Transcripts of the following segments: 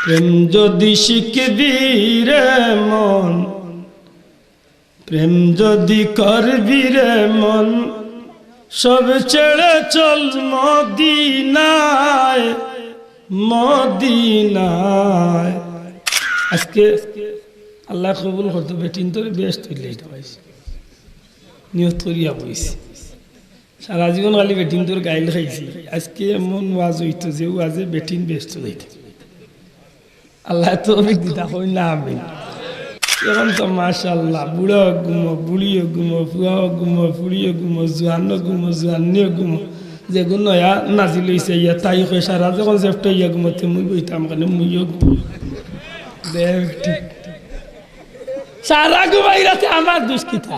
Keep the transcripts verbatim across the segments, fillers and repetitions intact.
প্রেম যদি শিখবি রে মন, প্রেম যদি করবি রে মন, সব ছেড়ে চল মদিনায়, মদিনায়। আজকে আল্লায় কবুল করতো, বেটিন্তরে বেহেস্তো অইলে ইটা পাইছি। নিয়ত করিয়া বইছি। সারা জীবন খালি বেটিন্তর গাইল খাইছি। আজকে এমন ওয়াজ অইতো যে ওয়াজে বেটিন বেহেস্তো যাইতো। আল্লায় তৌফিক দিতা, কইন না আমিন। এখন তো মাশাআল্লাহ, বুড়াও ঘুমো, বুড়িও ঘুমো, ফুয়াও ঘুমো, ফুড়িও ঘুমো, জোয়ানও ঘুমো, জোয়াননিও ঘুমো। যেগু নয়া নাজিল অইছে ইয়া, তাই কয় সারা যখন শেফট অইয়া ঘুমো, তে মুই বইতাম কেনে, মুইও ঘুমো। দেখ, সারা ঘুমাই রাতে আমার দুষ কিতা?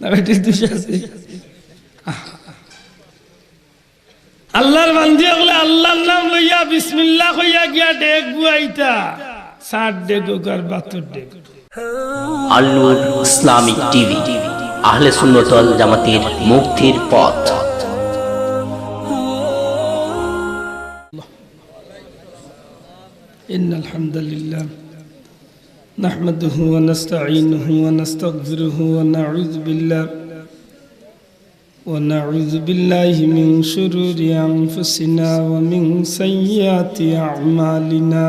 না, বেটির দুষ আছে। আল্লাহর বান্দি অকলে আল্লাহর নাম লইয়া বিসমিল্লাহ কইয়া গিয়া ডেগ বুয়াইতা। সাত ডেগ অউক আর বাহাত্তর ডেগ। আল নূর ইসলামিক টিভি, আহলে সুন্নত ওয়াল জামাতের মুক্তির পথ। إن الحمد لله نحمده ونستعينه ونستغفره ونعوذ بالله ونعوذ بالله من شرور أنفسنا ومن سيئات أعمالنا.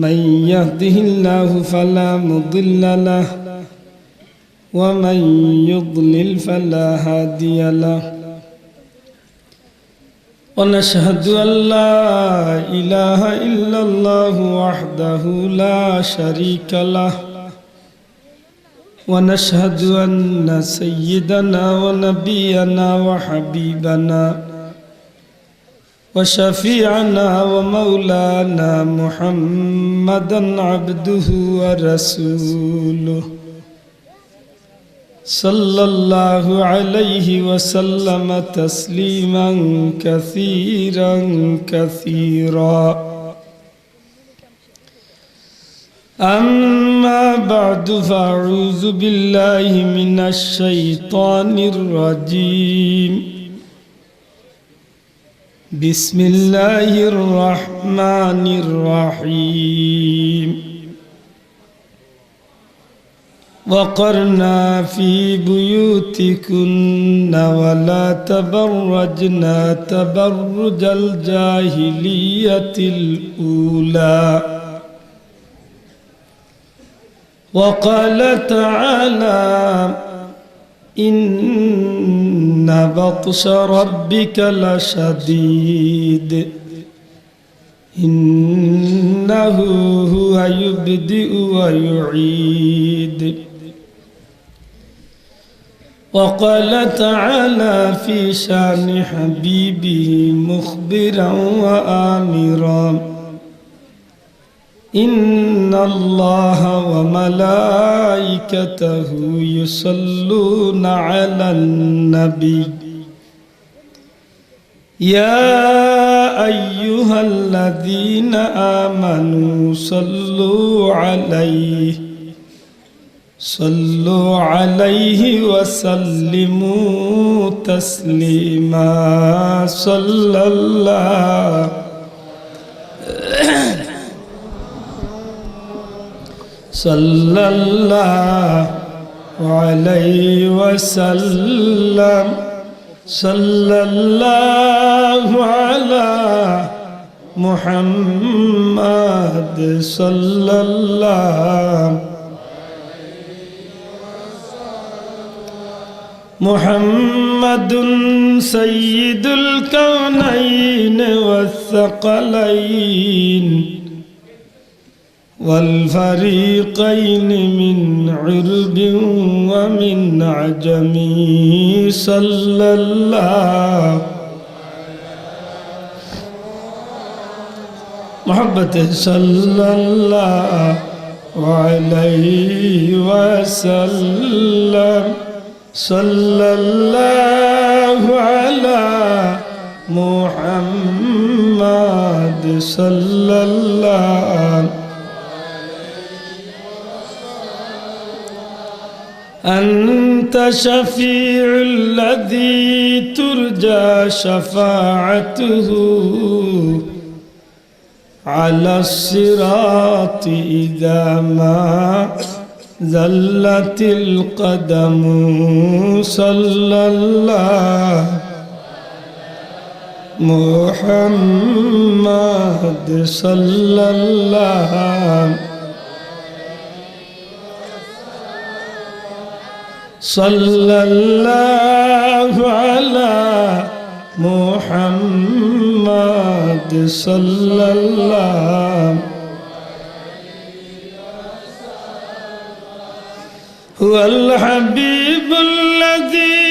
من يهده الله فلا مضل له، ومن يضلل فلا هادي له. ونشهد أن لا إله إلا الله وحده لا شريك له، ونشهد أن سيدنا ونبينا وحبيبنا وشفيعنا ومولانا محمدا عبده ورسوله، صلى الله عليه وسلم تسليما كثيرا كثيرا. أما بعد، فأعوذ بالله من الشيطان الرجيم. بسم الله الرحمن الرحيم. وقرنا في بيوتكن ولا تبرجن تبرج الجاهلية الأولى. وقال تعالى: إن بطش ربك لشديد، إنه هو يبدئ ويعيد. وقال تعالى في شأن حبيبه مخبرا وآمرا: إن الله وملائكته يصلون على النبي، يا أيها الذين آمنوا صلوا عليه، صلوا عليه وسلموا تسليما. صلى الله، صلى الله عليه وسلم. صلى الله على محمد، صلى الله. محمد سيد الكونين والثقلين، والفريقين من عرب ومن عجم. صلى الله، محبة، صلى الله عليه وسلم. صلى الله على محمد، صلى الله. أنت شفيع الذي ترجى شفاعته على الصراط إذا ما زلت القدم. صلى الله محمد صلى الله صلى الله على محمد صلى الله. هو الحبيب الذي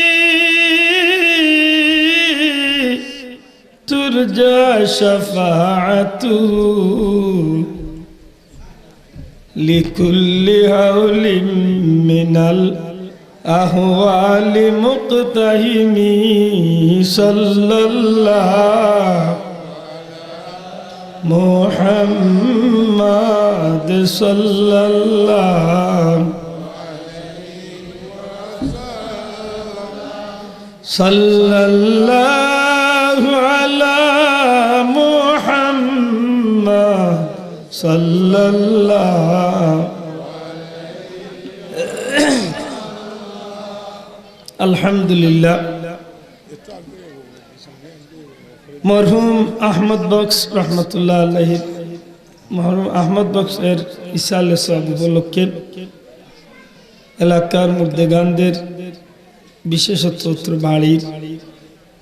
ترجى شفاعته لكل هول من الأهوال مقتحم. صلى الله محمد صلى الله صلى الله على محمد صلى الله. الحمد لله. মরহুম আহমদ বক্স রহমতুল্লাহ আলাইহি, মরহুম আহমদ বক্সের ইসালে সওয়াব উপলক্ষে এলাকার মুর্দেগানদের, বিশেষত উত্তর বাড়ির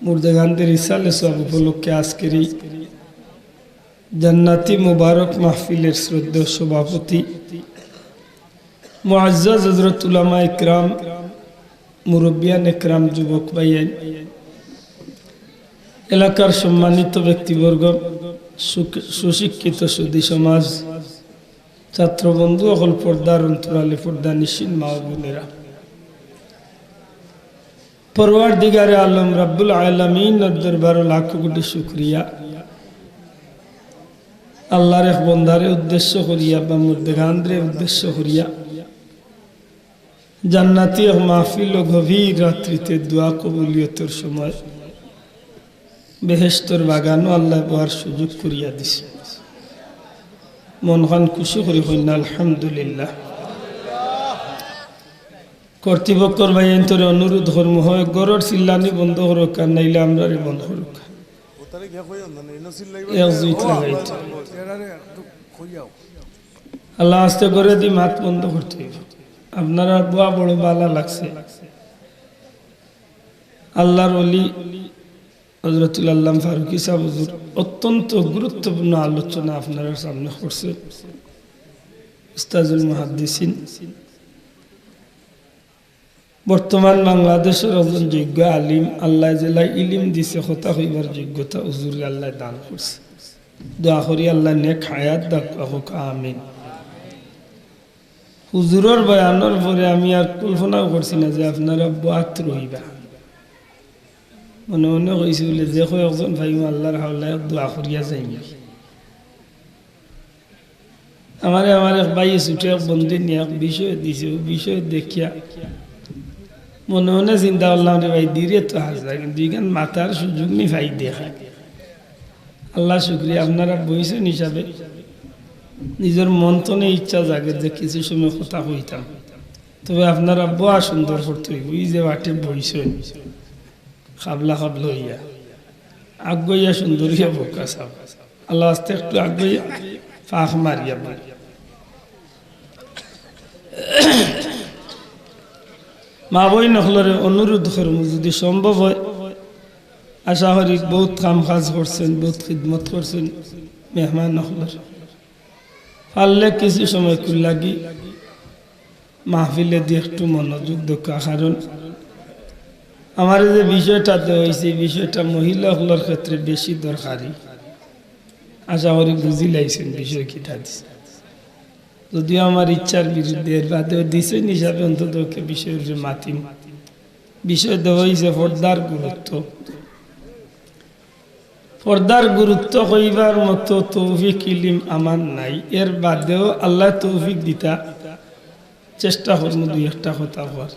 মুর্দেগানদের ইসালে সওয়াব উপলক্ষে আজকের এই জান্নাতি মুবারক মাহফিলের শ্রদ্ধেয় সভাপতি মুআজ্জাজ হযরত উলামা ইকরাম, মুরব্বিয়ান ইকরাম, যুবক ভাইয়াইন, এলাকার সম্মানিত ব্যক্তিবর্গ, সুক-, সুশিক্ষিত সুধী সমাজ, ছাত্র বন্ধু অকল, পর্দার অন্তরালে পর্দানিশীন মা ও বোনেরা, পরওয়ারদিগারে আলম রাব্বুল আলামিনর দরবারো লাখ কোটি শুকরিয়া। আল্লাহর এক বন্দারে উদ্দেশ্য করিয়া বা মুর্দেগানরে উদ্দেশ্য করিয়া জান্নাতি এক মাহফিল ও গভীর রাত্রিতে দোয়া কবুলিয়তর সময় বেহেশতর বাগানো আল্লায় বওয়ার সুযোগ করিয়া দিছে। মনখান খুশি করি কইন না, আলহামদুলিল্লাহ। কর্তৃপক্ষর ভাইয়াইন্তরে অনুরোধ করমু, হয় ঘরর চিল্লানি বন্ধ করউক্কা, আর নাইলে আমরারে বন্ধ করউক্কা। এক জুইত লাগাইতো। আল্লাহ আস্তে করে দি মাত বন্ধ করতে অইবো। আপনারার বওয়া বড় ভালা লাগছে। আল্লাহর ওলি হযরতুল আল্লামা ফারুকী সাব হুজুর অত্যন্ত গুরুত্বপূর্ণ আলোচনা আপনারার সামনে করছে। উস্তাজুল মুহাদ্দিসিন, বর্তমান বাংলাদেশর একজন যোগ্য আলিম, আল্লায় যেলা ইলিম দিছে, কথা কইবার যোগ্যতা হুজুররে আল্লায় দান করছে। দোয়া করি আল্লায় নেক হায়াত দাউক, কউক্কা আমিন। হুজুরর বয়ানর পরে আমি আর কল্পনাও করছি না যে আপনারা বওয়াত রইবা। মনে মনে কইছি বুলে, যে কয়জন পাইমু আল্লাহর হাওলায় দোয়া করিয়া যাইমু। আমারে আমার এক ভাইয়ে ছুটে এক বন্ধু নিয়া এক বিষয় দিছে, অউ বিষয় দেখিয়া মনে মনে চিন্তা করলাম, রে ভাই, দিরে তো হাছা, কিন্তু ইখান মাতার সুযোগ নি পাই দেখা। আল্লাহ শুকরিয়া, আপনারা বইছইন হিসাবে নিজর মন তনে ইচ্ছা জাগের যে কিছু সময় কথা কইতাম। তবে আপনারা বওয়া সুন্দর করতে অইবো, অউ যে বাটে বইছইন, খাবলা খাবলা অইয়া, আগুয়াইয়া সুন্দর অইয়া বউক্কা সাব। আল্লাহ আস্তে একটু আগুয়াইয়া ফাঁক মারিয়া বউক্কা। মা বইন অকলরে অনুরোধ করমু, যুদি সম্ভব হয়, আশা করি বউত কাম কাজ করছইন, বউত খিদমত করছইন মেহমান অকলর। পারলে কিছু সময় কুর লাগি মাহফিলেদি একটু মনোযোগ দেউক্কা, কারণ আমারে যে বিষয়টা দেওয়া অইছে, এই বিষয়টা মহিলা অকলর ক্ষেত্রে বেশি দরকারি। আশা করি বুঝিলাইছইন বিষয় কিতা দিছে। যদিও আমার ইচ্ছার বিরুদ্ধে, এর বাদেও দিছইন হিসাবে অন্তত পক্ষে বিষয়র উপরে মাতিমু। বিষয় দেওয়া অইছে পর্দার গুরুত্ব। পর্দার গুরুত্ব কইবার মতো তৌফিক ইলিম আমার নাই, এর বাদেও আল্লায় তৌফিক দিতা। চেষ্টা করমু দুই একটা কথা কওয়ার।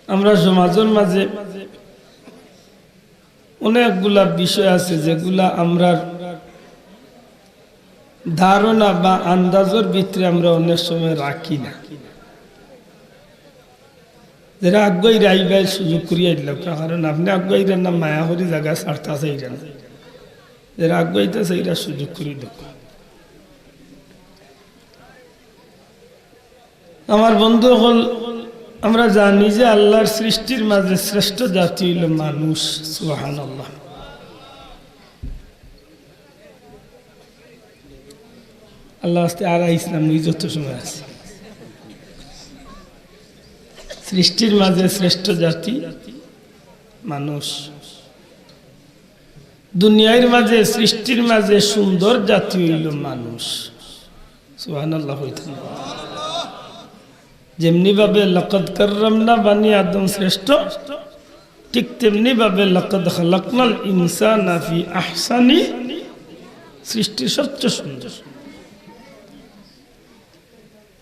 আমরা সমাজর মাঝে অনেকগুলা বিষয় আছে যেগুলা আমরার ধারণা বা আন্দাজর ভিতরে আমরা অনেক সময় রাখি না। যেরা আগুয়াইরা ইবায় সুযোগ করি আইলাউক্কা, কারণ আপনে আগুয়াইরা না, মায়া করি জাগা ছাড়তা চাইরা না। যেরা আগুয়াইতা চাইরা সুযোগ করি দেউক্কা। আমার বন্ধু অকল, আমরা জানি যে আল্লার সৃষ্টির মাঝে শ্রেষ্ঠ জাতি অইলো মানুষ। সুবহানাল্লাহ। আল্লার ওয়াস্তে আর আইস না, মুই যত সময় আছি। সৃষ্টির মাঝে শ্রেষ্ঠ জাতি মানুষ। দুনিয়ার মাঝে, সৃষ্টির মাঝে সুন্দর জাতি অইলো মানুষ। সুবহানাল্লাহ কইতাম। যেমনি ভাবে লাকাদ কাররামনা বানি আদম শ্রেষ্ঠ, ঠিক তেমনি ভাবে লাকাদ খালাকনাল ইনসানা ফি আহসানি, সৃষ্টি সবচেয়ে সুন্দর।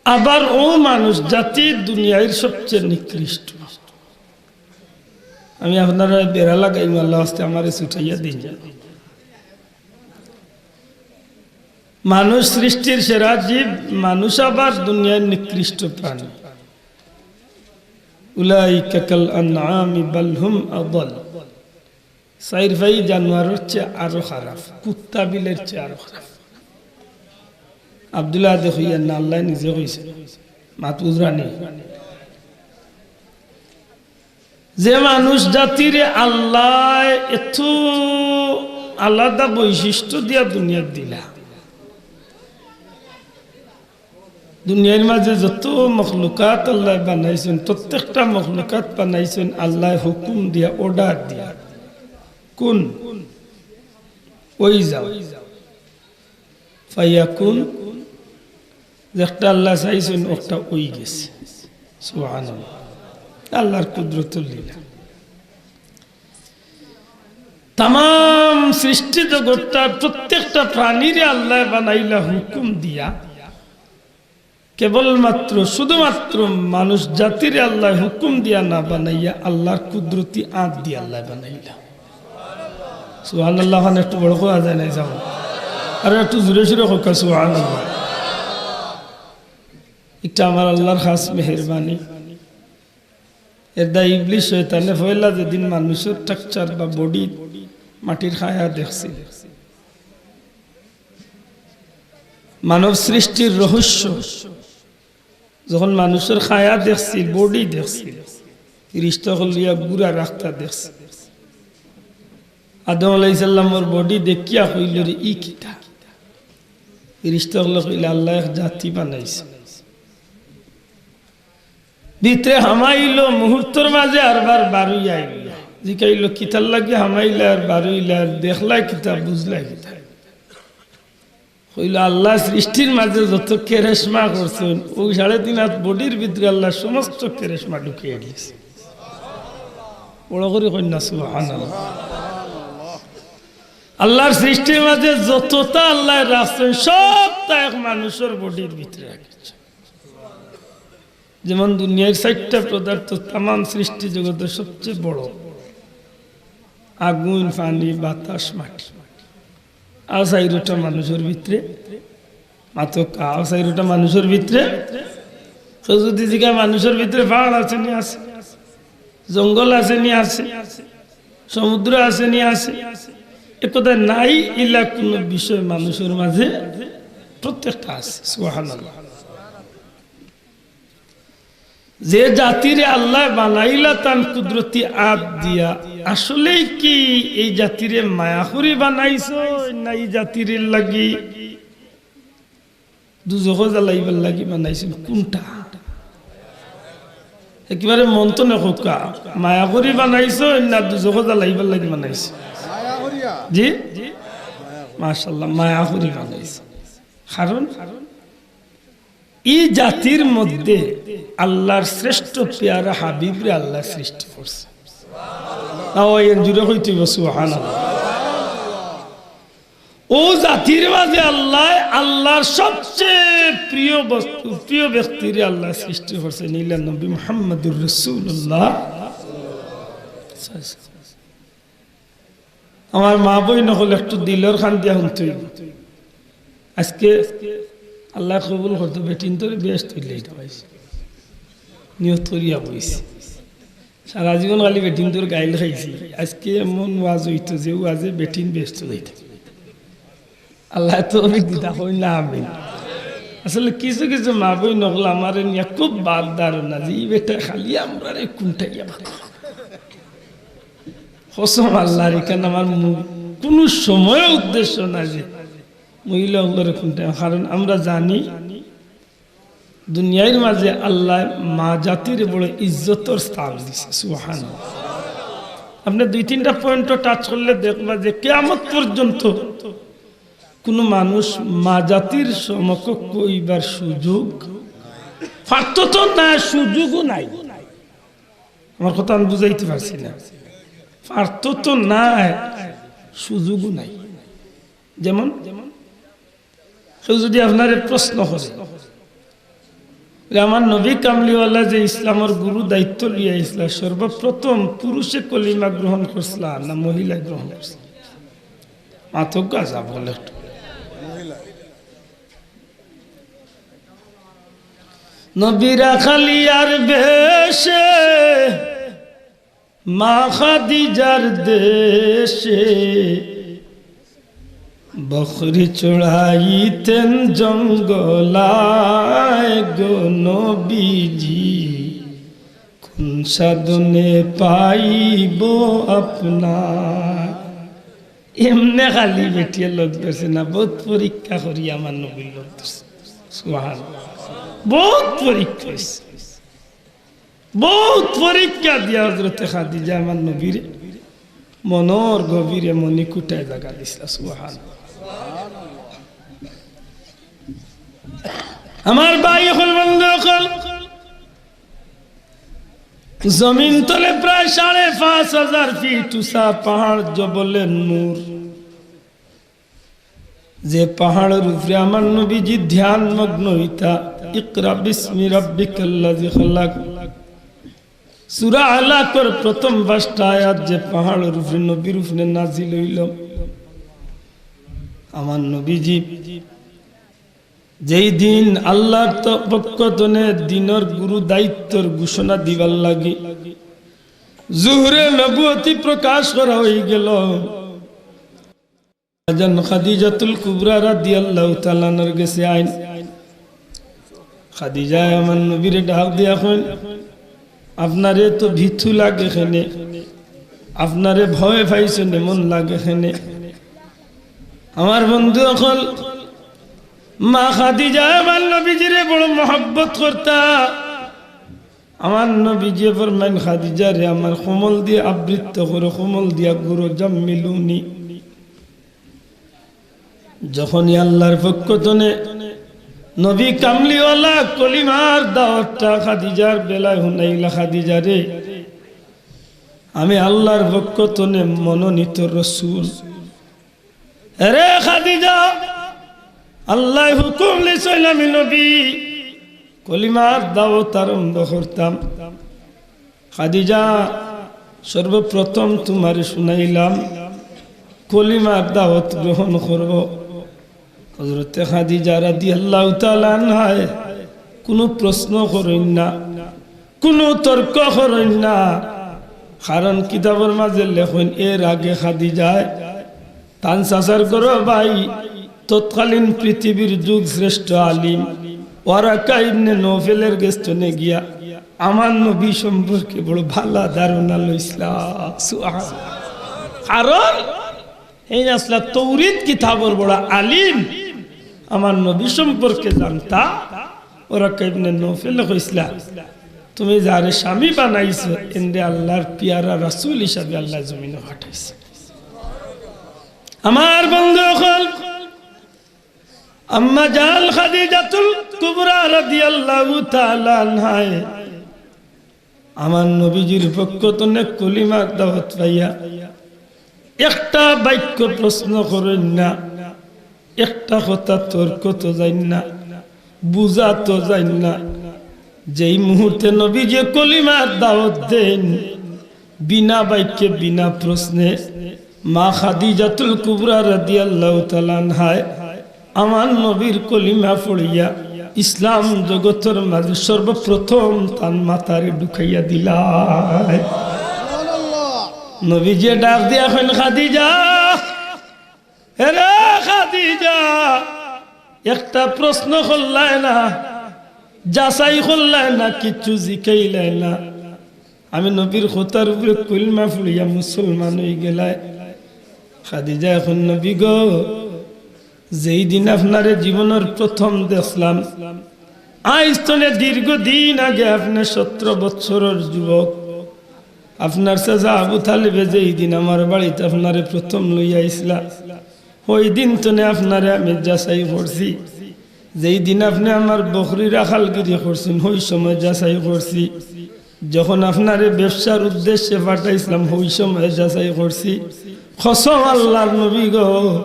আবার অউ মানুষ জাতি দুনিয়ার সবচেয়ে নিকৃষ্ট। আমি আপনারারে বেড়া লাগাইমু, আল্লার ওয়াস্তে আমারে ছুটাইয়া দিন। মানুষ সৃষ্টির সেরা জীব, মানুষ আবার দুনিয়ার নিকৃষ্ট প্রাণী। উলাইকা কাল আনআমি বাল হুম আদাল। চাইর পাই জানোয়ারর চেয়ে আরো খারাপ, কুত্তা বিলের চেয়ে আরো খারাপ। আব্দুল্লাহ আদে কইয়ার না, আল্লায় নিজে কইছে। মাত বুঝরানি? যে মানুষ জাতিরে আল্লায় এত আলাদা বৈশিষ্ট্য দিয়া দুনিয়াত দিলা, দুনিয়ার মাঝে যত মখলুকাত আল্লায় বানাইছইন, প্রত্যেকটা মখলুকাত বানাইছইন আল্লায় হুকুম দিয়া, order দিয়া। কুন, অই যাও। ফায়াকুন, যেটা আল্লায় চাইছইন, ওটা অই গেছে। সুবহানাল্লাহ। আল্লার কুদরতর লীলা। তামাম সৃষ্টি জগতটার প্রত্যেকটা প্রাণীরে আল্লায় বানাইলা হুকুম দিয়া। কেবলমাত্র, শুধুমাত্র মানুষ জাতিরে আল্লায় হুকুম দিয়া না বানাইয়া আল্লার কুদরতি আত দিয়া আল্লায় বানাইলা। সুবহানাল্লাহ, মানে একটু বড় কওয়া যায় না, যাও। আর একটু জোরে সোরে কউক্কা, সুবহানাল্লাহ। ইটা আমার আল্লার খাস মেহেরবানি। এরদায় ইবলিস শয়তানে পয়লা যেদিন মানুষর structure বা body, মাটির কায়া দেখছিল, মানব সৃষ্টির রহস্য, যখন মানুষর কায়া দেখছিল, body দেখছিল, ফিরিস্তা অকল লইয়া ঘুরা রাস্তা দেখছিল। আদম আলাইহিস সালামর body দেখিয়া কইল রে, "ই কিতা?" ফিরিস্তা অকলে কইলা, "আল্লায় এক জাতি বানাইছে।" ভিতরে হামাইলো, মুহূর্তর মাঝে আরবার বারইয়া আইলো। জিকাইলো, "কিতার লাগি হামাইলায় আর বারইলায় আর দেখলায় কিতা, বুঝলায় কিতা?" কইলো, "আল্লায় সৃষ্টির মাঝে যত কেরেশমা করছইন, অউ সাড়ে তিন হাত bodyর ভিতরে আল্লায় সমস্ত কেরেশমা ঢুকাইয়া দিছে।" বড় করি কইন না, সুবহানাল্লাহ। আল্লার সৃষ্টির মাঝে যততা আল্লায় রাখছইন, সবতা এক মানুষর bodyর ভিতরে রাখছইন। যেমন দুনিয়ার চাইরটা পদার্থ তামাম সৃষ্টি জগতের সবচেয়ে বড়, আগুন, পানি, বাতাস, মাটি। আর চাইরোটা মানুষর ভিতরে, মাতউক্কা, আর চাইরোটা মানুষর ভিতরে। তো যদি জিগায়, "মানুষর ভিতরে পাহাড় আছে নি?" আছে। "জঙ্গল আছে নি?" আছে। "সমুদ্র আছে নি?" আছে। এ কথা নাই, ইলা কুনু বিষয় মানুষর মাঝে প্রত্যেকটা আছে। সুবহানাল্লাহ। যে জাতিরে আল্লায় বানাইলা তান কুদরতি আত দিয়া, আসলেই কি এই জাতিরে মায়া করি বানাইছইন, না এই জাতির লাগি দুজখো জ্বালাইবার লাগি বানাইছইন? কুনটা? একেবারে মন থনে কউক্কা, মায়া করি বানাইছইন না দুজখো জ্বালাইবার লাগি বানাইছইন? জি, মাশাআল্লাহ, মায়া করি বানাইছইন। কারণ ই জাতির মধ্যে আল্লার শ্রেষ্ঠ পেয়ারা হাবিবরে আল্লায় সৃষ্টি করছে। তাও এর জুরে কইতে অইবো, সুবহানাল্লাহ। ও জাতির মাঝে আল্লাহ, আল্লাহর সবচেয়ে প্রিয় বস্তু, প্রিয় ব্যক্তিরে আল্লাহ সৃষ্টি করছে, নিলা নবী মুহাম্মদুর রাসূলুল্লাহ। আমার মা বইন অকল একটু দিলর কান দিয়া হুনতই। আজকে আল্লাহ কবুল করতো, বেটিন্তর বেহেস্ত অইলে এটা পাইছি। নিয়ত করিয়া বইছি। সারা জীবন খালি বেটিন্তর গাইল খাইছি। আজকে এমন ওয়াজ অইতো যে ওয়াজে বেটিন বেহেস্ত যাইতো। আল্লাহ তৌফিক দিতা কই না আমিন। আসলে কিছু কিছু মা বইন অকল আমারে নিয়া খুব বাদ ধারণা যে ই বেটা খালি আমরারে কুন্টাইয়া মাতে। কসম আল্লাহর, ইখান আমার মু-, কুনু সময় উদ্দেশ্য না যে মহিলা অকলরে কুন্টাইয়া, কারণ আমরা জানি দুনিয়ার মাঝে আল্লাহ মা জাতির বড় ইজ্জতর স্থান দিছে। সুবহানাল্লাহ। আপনে দুই তিনটা পয়েন্টও টাচ করলে দেখবা যে কিয়ামত পর্যন্ত কুনু মানুষ মা জাতির সমকক্ষ অইবার সুযোগ পারতো তো না, সুযোগও নাই। আমার কথা আমি বুঝাইতে পারছি না। পারতো তো না, সুযোগও নাই। যেমন কেউ যদি আপনারে প্রশ্ন করে যে, "আমার নবী কামলিওয়ালা যে ইসলামর গুরু দায়িত্ব লইয়া আইছলা, সর্বপ্রথম পুরুষে কলিমা গ্রহণ করছলা না মহিলায় গ্রহণ করছলা?" মাতক গাজা বলে একটু। নবীরা খালি আর বেশে মা খাদিজার দেশে বকরি চড়াইতেন জঙ্গলায় গো নবীজি, কোন সাধনে পাইব আপনার। এমনে খালি বেটিয়ে লগ ধরছে না, বহুত পরীক্ষা করি আমার নবীর লগ ধরছে। সুবহানাল্লাহ। বহুত পরীক্ষা অইছে। বহুত পরীক্ষা দিয়া হযরতে খাদিজা আমার নবীর মনর গভীরে মণিকূটায় জাগা দিছলা। সুবহানাল্লাহ। আমার ভাই অকল, বন্ধু অকল, জমিন তলে প্রায় সাড়ে পাঁচ হাজার ফিট উঁচা পাহাড় জবলে নূর। যে পাহাড়র উপরে আমার নবীজি ধ্যান মগ্ন অইতা, ইকরা বিসমি রাব্বিকাল্লাযী খালাক। সূরা আলাকর প্রথম পাঁচটা আয়াত যে পাহাড়র উপরে নবীর উপরে নাজিল অইল। আমার নবীজি যেই দিন আল্লাহর ত-, পক্ষ তনে দ্বীনর গুরু দায়িত্বর ঘোষণা দিবার লাগি জুহরে নবুয়তি প্রকাশ করা অইগেল। আজান খাদিজাতুল কুবরা রাদিয়াল্লাহু তাআলা আনহার গেছে আইন। খাদিজায় আমার নবীরে ডাক দিয়া কইন, "আপনারে তো ভীতু লাগে কেনে, আপনারে ভয় পাইছইন এমন লাগে কেনে?" আমার বন্ধু অকল, মা খাদিজায় আমার নবীজিরে বড় মহব্বত করতা। আমার নবীজিয়ে ফরমাইন, "খাদিজারে আমার কমল দিয়া আবৃত করো, কমল দিয়া ঘুরো, জাম্মিলুনি।" যখনই আল্লাহর পক্ষ তনে নবী কামলিওয়ালা কলিমার দাওয়াতটা খাদিজার বেলায় হুনাইলা, "খাদিজারে, আমি আল্লাহর পক্ষ তনে মনোনীত রসুল। এরে খাদিজা, আল্লায় হুকুম দিছইন আমি নবী কলিমার দাওয়াত আরম্ভ করতাম।" খাদিজা, সর্বপ্রথম তুমারে হুনাইলাম, কলিমার দাওয়াত গ্রহণ করো। হযরতে খাদিজা রাদিয়াল্লাহু তাআলা আনহায় কুনু প্রশ্ন করইন না, কুনু তর্ক করইন না। কারণ কিতাবর মাঝে লেখইন, এর আগে খাদিজায় তান চাচার ঘরর ভাই, তৎকালীন পৃথিবীর যুগ শ্রেষ্ঠ আলিম ওয়ারাকা ইবনে নওফেলর গেছ তনে গিয়া আমার নবী সম্পর্কে বড় ভালা ধারণা লইছলা। সুবহানাল্লাহ। কারণ এইন আছলা তৌরিত কিতাবর বড় আলিম, আমার নবী সম্পর্কে জানতা। ওয়ারাকা ইবনে নওফেলে কইছলা, "তুমি যারে স্বামী বানাইছো, এনরে আল্লাহর পিয়ারা রাসূল হিসাবে আল্লায় জমিনো পাঠাইছে।" আমার বন্ধু অকল, আম্মা জান খাদিজাতুল কুবরা রাদিয়াল্লাহু তাআলা আনহায় আমার নবীজির পক্ষ তনে কলিমার দাওয়াত পাইয়া একটা বাক্য প্রশ্ন করইন না। একটা কথা তর্ক তো জাইন না, বুঝা তো জাইন না। যেই মুহূর্তে নবীজি কলিমার দাওয়াত দেন, বিনা বাক্যে, বিনা প্রশ্নে মা খাদিজাতুল কুবরা রাদিয়াল্লাহু তাআলা আনহায় আমার নবীর কলিমা পড়িয়া ইসলাম জগতর মাঝে সর্বপ্রথম তান মাতারে ঢুকাইয়া দিলা। নবীজি ডাক দিয়া কইন, "খাদিজা, এরে খাদিজা, একটা প্রশ্ন করলায় না, যাচাই করলায় না, কিচ্ছু জিকাইলায় না। আমি নবীর কথার উপরে কলিমা পড়িয়া মুসলমান অইগেলায়।" খাদিজায় কইন, "নবী গো, যেই দিন আপনারে জীবনর প্রথম দেখলাম, আইজ তনে দীর্ঘদিন আগে আপনে সতেরো বৎসরর যুবক, আপনার চাচা আবু তালেবে যেই দিন আমার বাড়িত আপনারে প্রথম লইয়া আইছলা, ওই দিন তনে আপনারে আমি যাচাই করছি। যেই দিন আপনে আমার বকরির রাখালগিরি করছইন, ওই সময় যাচাই করছি। যখন আপনারে ব্যবসার উদ্দেশ্যে পাঠাইছলাম, ওই সময় যাচাই করছি। কসম আল্লাহর নবী গো,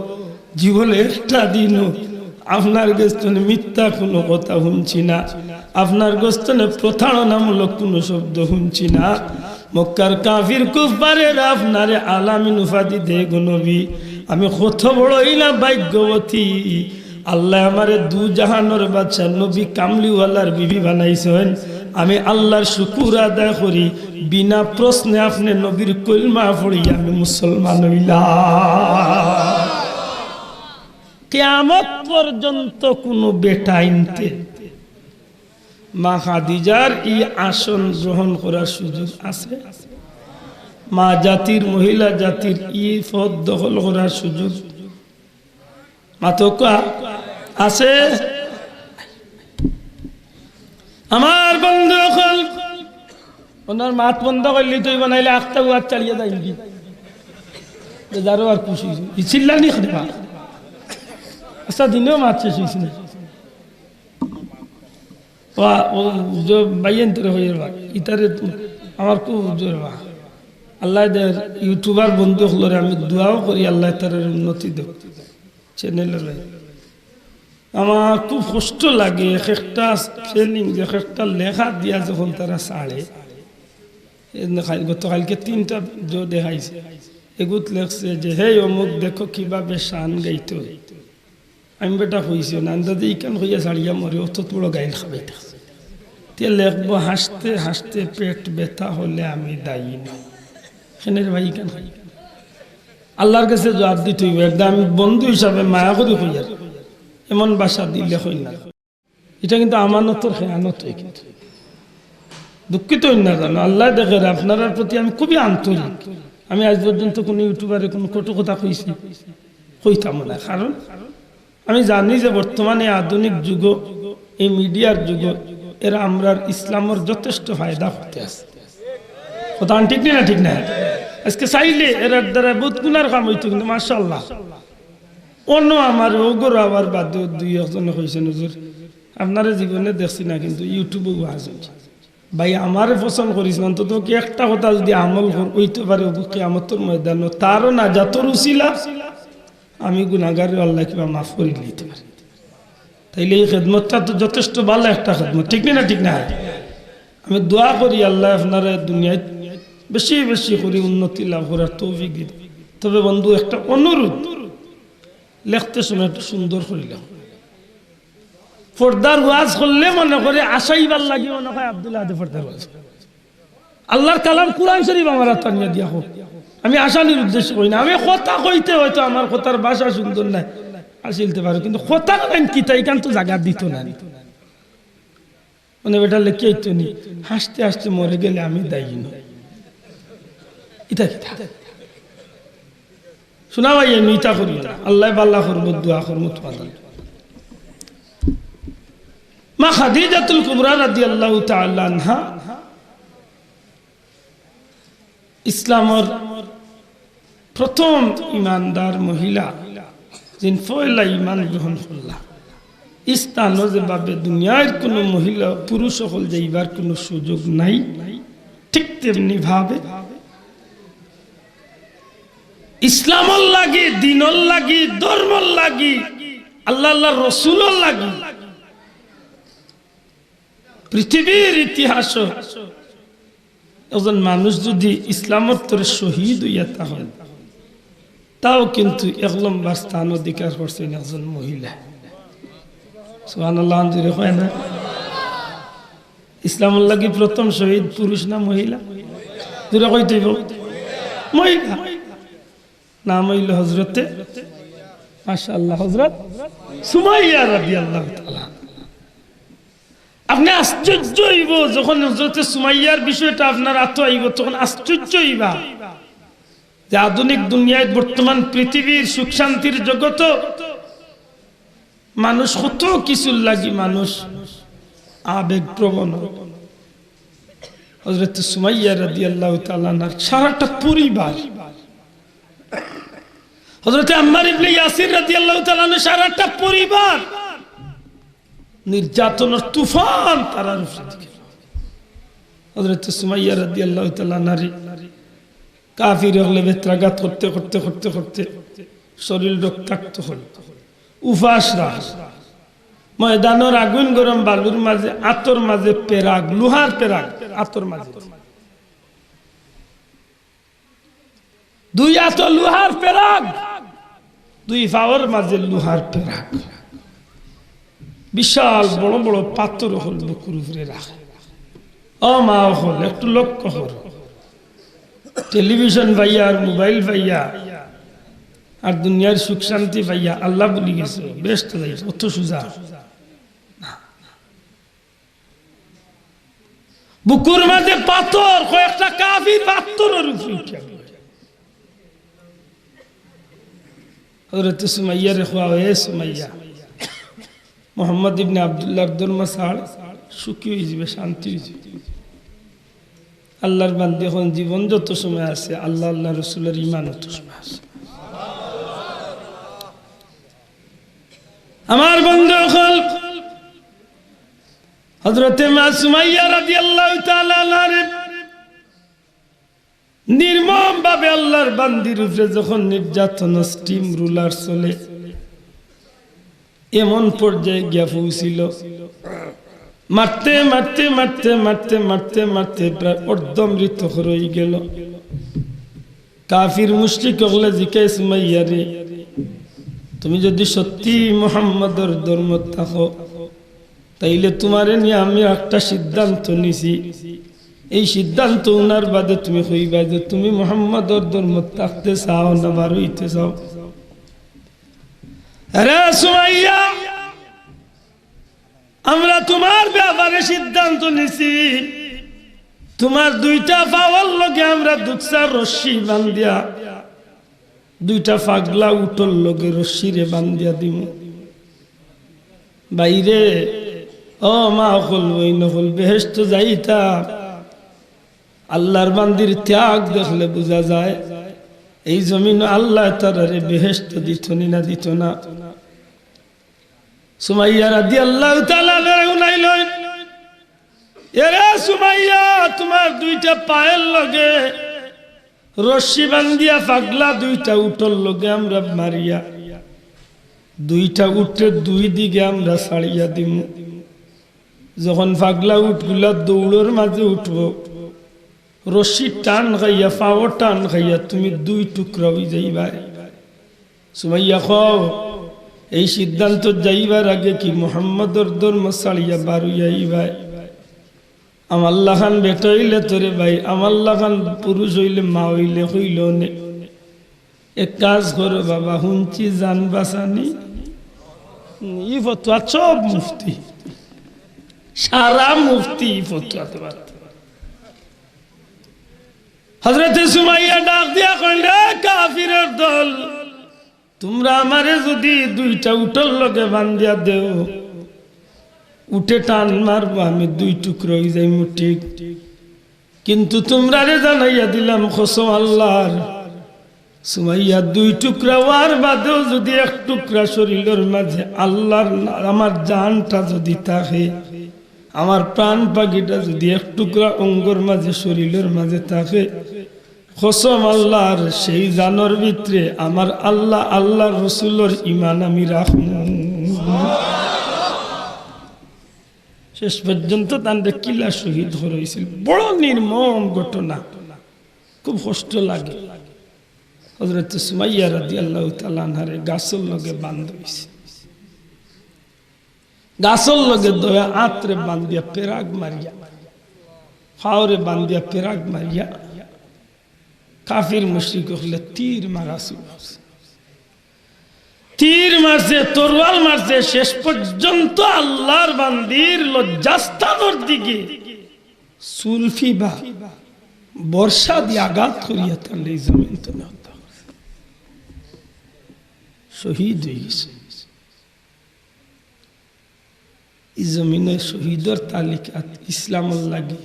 জীবনে একটা দিনও আপনার গেছ তনে মিথ্যা কুনু কথা হুনছি না, আপনার গেছ তনে প্রতারণামূলক কুনু শব্দ হুনছি না।" মক্কার কাফির কুফফারেরা আপনারে আল আমিন উপাধি দেয় গো নবী। আমি কত বড়ই না ভাগ্যবতী, আল্লায় আমারে দু জাহানর বাদশা নবী কামলিওয়ালার বিবি বানাইছইন। আমি আল্লাহর শুকুর আদায় করি, বিনা প্রশ্নে আপনে নবীর কলিমা পড়িয়া আমি মুসলমান অইলাম। কিয়ামত পর্যন্ত কুনু বেটাইন্তে মা খাদিজার ই আসন গ্রহণ করার সুযোগ আছে? মা জাতির, মহিলা জাতির ই পদ দখল করার সুযোগ মাতকা আছে? আমার বন্ধু অকল, ওনার মাত বন্ধ করলি তুই বানাইলে আখতা উয়াত চালিয়ে যাই নাকি? যারও আর খুশি হইছে। ই চিল্লানি করে বা। আচ্ছা, দিনেও মাত শেষ হইছে না। ওয়া, ও যে ভাইয়াইন্তরে কইয়ার বা, ইতারে তো আমার খুব জোর বা। আল্লাহ দের YouTuber বন্ধু অকলরে আমি দোয়াও করি, আল্লাহ তারার উন্নতি দেউক। Channel-র ভাই। আমার খুব কষ্ট লাগে, এক একটা spelling, এক একটা লেখা দিয়া যখন তারা ছাড়ে। এজন্য কাল-, গতকালকে তিনটা যে দেখাইছে, এগুত লেখছে যে, "হে অমুক, দেখো কিভাবে শান গাইতে হয়।" আমি বেটা কইছি না, আন্দাজে ইখান কইয়া ছাড়িয়া মরে, অত বড় গাইল খাবাইতা। তে লেখবো, "হাসতে হাসতে পেট ব্যথা হলে আমি দায়ী নই।" কেনে রে ভাই, ইখান খাই। আল্লাহর কাছে জবাব দিতে হইব। একদম আমি বন্ধু হিসাবে মায়া করি কইয়ার, এমন ভাষা দিলে কই না। এটা কিন্তু আমানতর খেয়ানত হয় কিন্তু। দুঃখিত হইন না জানো, আল্লাহ দেখের, আপনারার প্রতি আমি খুবই আন্তরিক। আমি আজ পর্যন্ত কোনো YouTuber-এ কোনো কটু কথা কইছি, কইতাম না, কারণ আমি জানি যে বর্তমানে আধুনিক যুগ, এই media-র যুগ, এরা আমরার ইসলামর যথেষ্ট ফায়দা করতে আছে। কথা ঠিক নি না? ঠিক না? আজকে চাইলে এরার দ্বারা বহুত গুনার কাম হইতো, কিন্তু মাশাআল্লাহ, অন্য আমার ওগর আবার বাদে দুই একজনে কইছেন, "হুজুর, আপনারে জীবনে দেখছি না, কিন্তু YouTube-ও ওয়াজ হইছে।" ভাই, আমারে পছন্দ করিস না, অন্তত কি একটা কথা যদি আমল কর-, হইতে পারে, ওগু কিয়ামতর ময়দানো তারও নাজাতর উসিলা, আমি গুনাহগাররে আল্লাহ কিবা মাফ করি লইতে পারে। তাইলে এই খেদমতটা তো যথেষ্ট ভালো একটা খেদমত, ঠিক না? ঠিক না? আমি দোয়া করি আল্লাহ আপনারে দুনিয়াত বেশি বেশি করি উন্নতি লাভ করার তৌফিক দিন। তবে বন্ধু, একটা অনুরোধ, লেখতে সময় একটু সুন্দর করি লেখো। পর্দার ওয়াজ করলে মনে করে আশাইবার লাগি মনে হয় আব্দুল আহাদে পর্দার ওয়াজ। আল্লাহর কালাম কুরআন শরীফ আমার হাত আনিয়া দিয়া হোক। আমি আসানির উদ্দেশ্য কই না, আমি কথা কইতে হয়তো আমার কথার ভাষা সুন্দর নাই, আসিলতে পারে, কিন্তু কথা কইন কিতা, ইখান তো জাগা দিত না। মানে বেটা লেখি আইতো নি, হাসতে হাসতে মরে গেলে আমি দায়ী নই। ইতা কিতা? শোনা ভাই, আমি ইতা করি না। আল্লাহ বালা করবো, দোয়া করবো তোমাদের। মা খাদিজাতুল কুবরা রাদিয়াল্লাহু তাআলা আনহা ইসলামর প্রথম ইমানদার মহিলা, যিন পয়লা ইমান গ্রহণ করলা। ই স্থানও যেভাবে দুনিয়ার কোনো মহিলা, পুরুষ অকল যাইবার কোনো সুযোগ নাই, ঠিক তেমনি ভাবে ইসলামর লাগি, দিনর লাগি, ধর্মর লাগি আল্লাহ, আল্লাহর রসুলর লাগি পৃথিবীর ইতিহাসো একজন মানুষ যুদি ইসলামর তরে শহীদ অইয়া তা হয়, তাও কিন্তু এক নম্বর স্থান অধিকার করছইন একজন মহিলা। সুবহানাল্লাহ, জোরে কয় না? ইসলামর লাগি প্রথম শহীদ পুরুষ না মহিলা? জোরে কইতে অইবো, মহিলা। নাম অইলো হজরতে, মাশাআল্লাহ, হজরত সুমাইয়া রাদিয়াল্লাহু তাআলা আনহা। আপনে আশ্চর্য অইবো, যখন হজরতে সুমাইয়ার বিষয়টা আপনার আতো আইবো, তখন আশ্চর্য অইবা যে আধুনিক দুনিয়াত, বর্তমান পৃথিবীর সুখ শান্তির জগতো মানুষ কত কিছুর লাগি মানুষ আবেগ প্রবণ। হজরত সুমাইয়া রাদিয়াল্লাহু তাআলা আনহার সারাটা পরিবার, হজরতে আম্মার ইবনে ইয়াসির রাদিয়াল্লাহু তাআলা আনহু সারাটা পরিবার নির্যাতনর তুফান তারার উপরে দিকে। হজরত সুমাইয়া রাদিয়াল্লাহু তাআলা আনহারে কাফির অকলে বেত্রাঘাত করতে, করতে, করতে, করতে শরীর রক্তাক্ত অইল, উপাস রাখল। ময়দানর আগুন গরম বালুর মাঝে, আতর মাঝে পেরাগ, লোহার পেরাগ, আতর মাঝে। দুই আতো লোহার পেরাগ, দুই পাওর মাঝে লোহার পেরাগ, বিশাল বড় বড় পাথর অকল বুকুর উপরে রাখে। ও মা অকল, একটু লক্ষ্য করো, টেলিভিশন পাইয়া আর মোবাইল পাইয়া আর দুনিয়ার সুখ শান্তি পাইয়া আল্লাহ ভুলি গেছো, বেহেস্তো যাইছো, অত সুজা। বুকুর মাঝে পাথর, কয়েকটা কাফির পাথরর উপরে উঠিয়া গেল। হজরতে সুমাইয়ারে কওয়া অয়, "এ সুমাইয়া, মোহাম্মদ ইবনে আব্দুল্লাহর ধর্ম ছাড়, সুখী অইযিবে, শান্তি অইযিবে।" আল্লাহর বান্দি অখন জীবন যত সময় আছে, আল্লাহ, আল্লাহ রসুলর ঈমান অত সময় আছে। আমার বন্ধু অকল, হজরতে মা সুমাইয়া রাদিয়াল্লাহু তাআলা আনহারে নির্মম ভাবে আল্লাহর বান্দির উপরে যখন নির্যাতন, স্টিম রুলার চলে, এমন পর্যায়ে গিয়া পৌঁছিল, মারতে, মারতে, মারতে, মারতে, মারতে, মারতে প্রায় অর্ধমৃত অইগেল। কাফির মুশরিক অকলে জিকায়, "সুমাইয়া রে, তুমি যুদি সত্যি মুহাম্মদর ধর্মত থাকো, তাইলে তুমারে নিয়া আমি একটা সিদ্ধান্ত নিছি। এই সিদ্ধান্ত হুনার বাদে তুমি কইবায় যে তুমি মুহাম্মদর ধর্মত থাকতে চাও না বার অইতে চাও।" "আরে সুমাইয়া, আমরা তুমার ব্যাপারে সিদ্ধান্ত নিছি, তুমার দুইটা পাওর লগে আমরা দুকছা রশি বান্ধিয়া, দুইটা পাগলা উটর লগে রশিরে বান্ধিয়া দিমু।" ভাইরে, ও মা অকল, বইন অকল, বেহেস্তো যাইতা, আল্লাহর বান্দির ত্যাগ দেখলে বুঝা যায়, এই জমিনো আল্লায় তারারে বেহেস্তো দিতো নি না দিতো না। সুমাইয়া রাদিয়াল্লাহু তাআলা আনহারে হুনাইল, "এরে সুমাইয়া, তুমার দুইটা পাওর লগে রশি বান্ধিয়া পাগলা দুইটা উটর লগে আমরা মারিয়া, দুইটা উটরে দুই দিকে আমরা ছাড়িয়া দিমু। যখন পাগলা উটগুলা দৌড়র মাঝে উঠবো, রশির টান খাইয়া, পাওর টান খাইয়া তুমি দুই টুকরা অইযাইবায়।" সুমাইয়া কও, এই সিদ্ধান্তত যাইবার আগে কি মুহাম্মদর ধর্ম ছাড়িয়া বার অইয়া আইবায়? আমার লাখান বেটা অইলে তো রে ভাই, আমার লাখান পুরুষ অইলে, মা অইলে কইলো নে। এক কাজ করো বাবা, হুনছি জান বাঁচানি। ই ফতোয়া সব মুফতি, সারা মুফতি ই ফতোয়া দেবার। হজরতে সুমাইয়া ডাক দিয়া কইন, "রে কাফিরর দল, তুমরা আমারে যুদি দুইটা উটর লগে বান্ধিয়া দেও, উটে টান মারবো, আমি দুই টুকরা অইযাইমু ঠিক। কিন্তু তুমরারে জানাইয়া দিলাম কসম আল্লাহর, সুমাইয়া দুই টুকরা অওয়ার বাদেও যুদি এক টুকরা শরীলর মাঝে আল্লাহর না-, আমার জানটা যুদি থাকে, আমার প্রাণ পাখিটা যুদি এক টুকরা অঙ্গর মাঝে, শরীলর মাঝে থাকে, কসম আল্লাহর, সেই জানর ভিতরে আমার আল্লাহ, আল্লাহর রসুলর ঈমান আমি রাখমু।" শেষ পর্যন্ত তানরে কিলা শহীদ করা অইছিল। বড় নির্মম ঘটনা, খুব কষ্ট লাগে। হযরত সুমাইয়া রাদিয়াল্লাহু তাআলা আনহারে গাছর লগে বান্ধা অইছে। গাছর লগে দুইও আতরে বান্ধিয়া পেরাগ মারিয়া, পাওরে বান্ধিয়া পেরাগ মারিয়া, কাফির মুশরিক অকলে তীর মারা শুরু করছে। তীর মারছে, তরোয়াল মারছে, শেষ পর্যন্ত আল্লাহর বান্দির লজ্জাস্থানর দিকে সুলফি বা বর্ষা দিয়া আঘাত করিয়া তানরে ই জমিন তনে হত্যা করছে। শহীদ অইগেছে। ই জমিনো শহীদর তালিকাত ইসলামর লাগি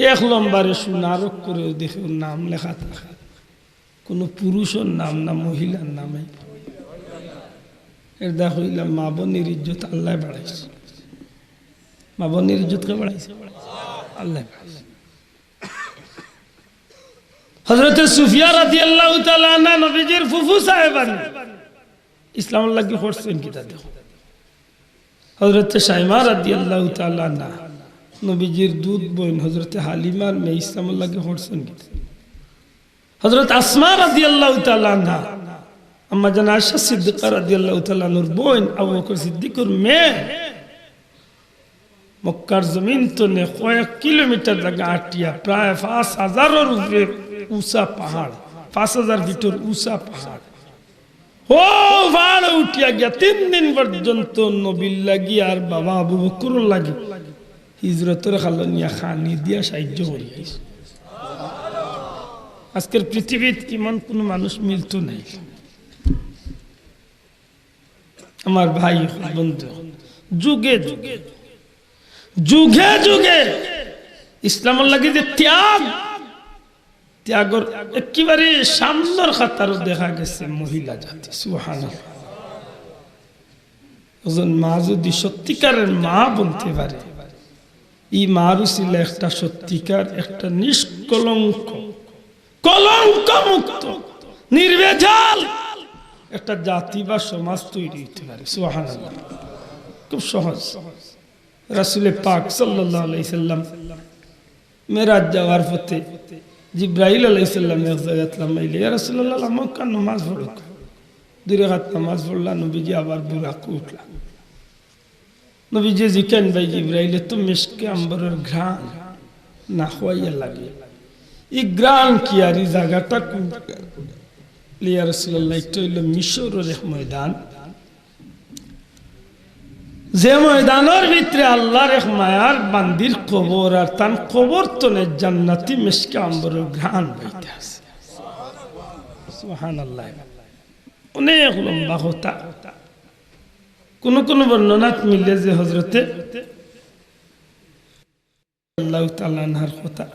এক নম্বরে সোনার অক্ষরে দেখো নাম লেখা থাকে, কোনো পুরুষর নাম না, মহিলার নাম নাই। এর দেখো, ইলা মা বোনের ইজ্জত আল্লায় বাড়াইছে। মা বোনের ইজ্জত কে বাড়াইছে? আল্লায় বাড়াইছে। হযরতে সুফিয়া রাদিয়াল্লাহু তাআলা আনহা নবীজির ফুফু সাহেবান ইসলামর লাগি করছেন কিতা দেখো। হযরতে সাইমা রাদিয়াল্লাহু তাআলা আনহা নবীজির দুধ বইন হযরতে হালিমার মেয়ে ইসলামর লাগি করছেন কিতা। হযরত আসমা রাদিয়াল্লাহু তাআলা আনহা, আম্মা জান আয়েশা সিদ্দিকা রাদিয়াল্লাহু তাআলা আনহার বইন আবু বকর সিদ্দিকর মেয়ে মক্কার জমিন তনে কয়েক কিলোমিটার জাগা আটিয়া প্রায় পাঁচ হাজারর উপরে উঁচা পাহাড়, পাঁচ হাজার ফিটর উঁচা পাহাড়। ও পাহাড়ো উঠিয়া গিয়া তিন দিন পর্যন্ত নবীর লাগি আর বাবা আবু বকরর লাগি হিজরতর খালো নিয়া খানি দিয়া সাহায্য করি আইছে। আজকের পৃথিবীত ইমান কোনো মানুষ মিলতো নাই। আমার ভাই, বন্ধু, যুগে যুগে, যুগে যুগে ইসলামর লাগি যে ত্যাগ, ত্যাগর একেবারে সামনের কাতারো দেখা গেছে মহিলা জাতি। সুবহানাল্লাহ। একজন মা যদি সত্যিকারের মা বনতে পারে, ই মার উসিলা একটা সত্যিকার, একটা নিষ্কলঙ্ক, কলঙ্ক মুক্ত, নির্ভেজাল একটা জাতি বা সমাজ তৈরি হইতে পারে। সুবহানাল্লাহ। খুব সহজ। রাসূলে পাক সাল্লাল্লাহু আলাইহি সাল্লাম মেরাজ যাওয়ার পথে জিব্রাইল আলাইহিস সালাম এক জাগাত লামাইলে, "ইয়া রাসূলুল্লাহ, লামাউক্কা, নামাজ পড়উক্কা।" দুই রাকাত নামাজ পড়লা, নবীজি আবার বুরাকো উঠলা। নবীজি জিকাইন, "ভাই জিব্রাইল, এত মিশকে আম্বরর ঘ্রাণ না খাওয়াইয়া লাগে, ই ঘ্রাণ কিয়ার, ই জাগাটা কুন?" "ইয়া রাসূলুল্লাহ, ইটা অইলো মিশরর এক ময়দান, যে ময়দানর ভিতরে আল্লাহর এক মায়ার বান্দির কবর, আর তান কবর তনে জান্নাতি মিশকে আম্বরর ঘ্রাণ বাইতে আছে।" সুবহানাল্লাহ। অনেক লম্বা কথা। কোন কোন বর্ণনাত মিলে যে হযরতে আল্লাহ তাআলা আনহার কথা।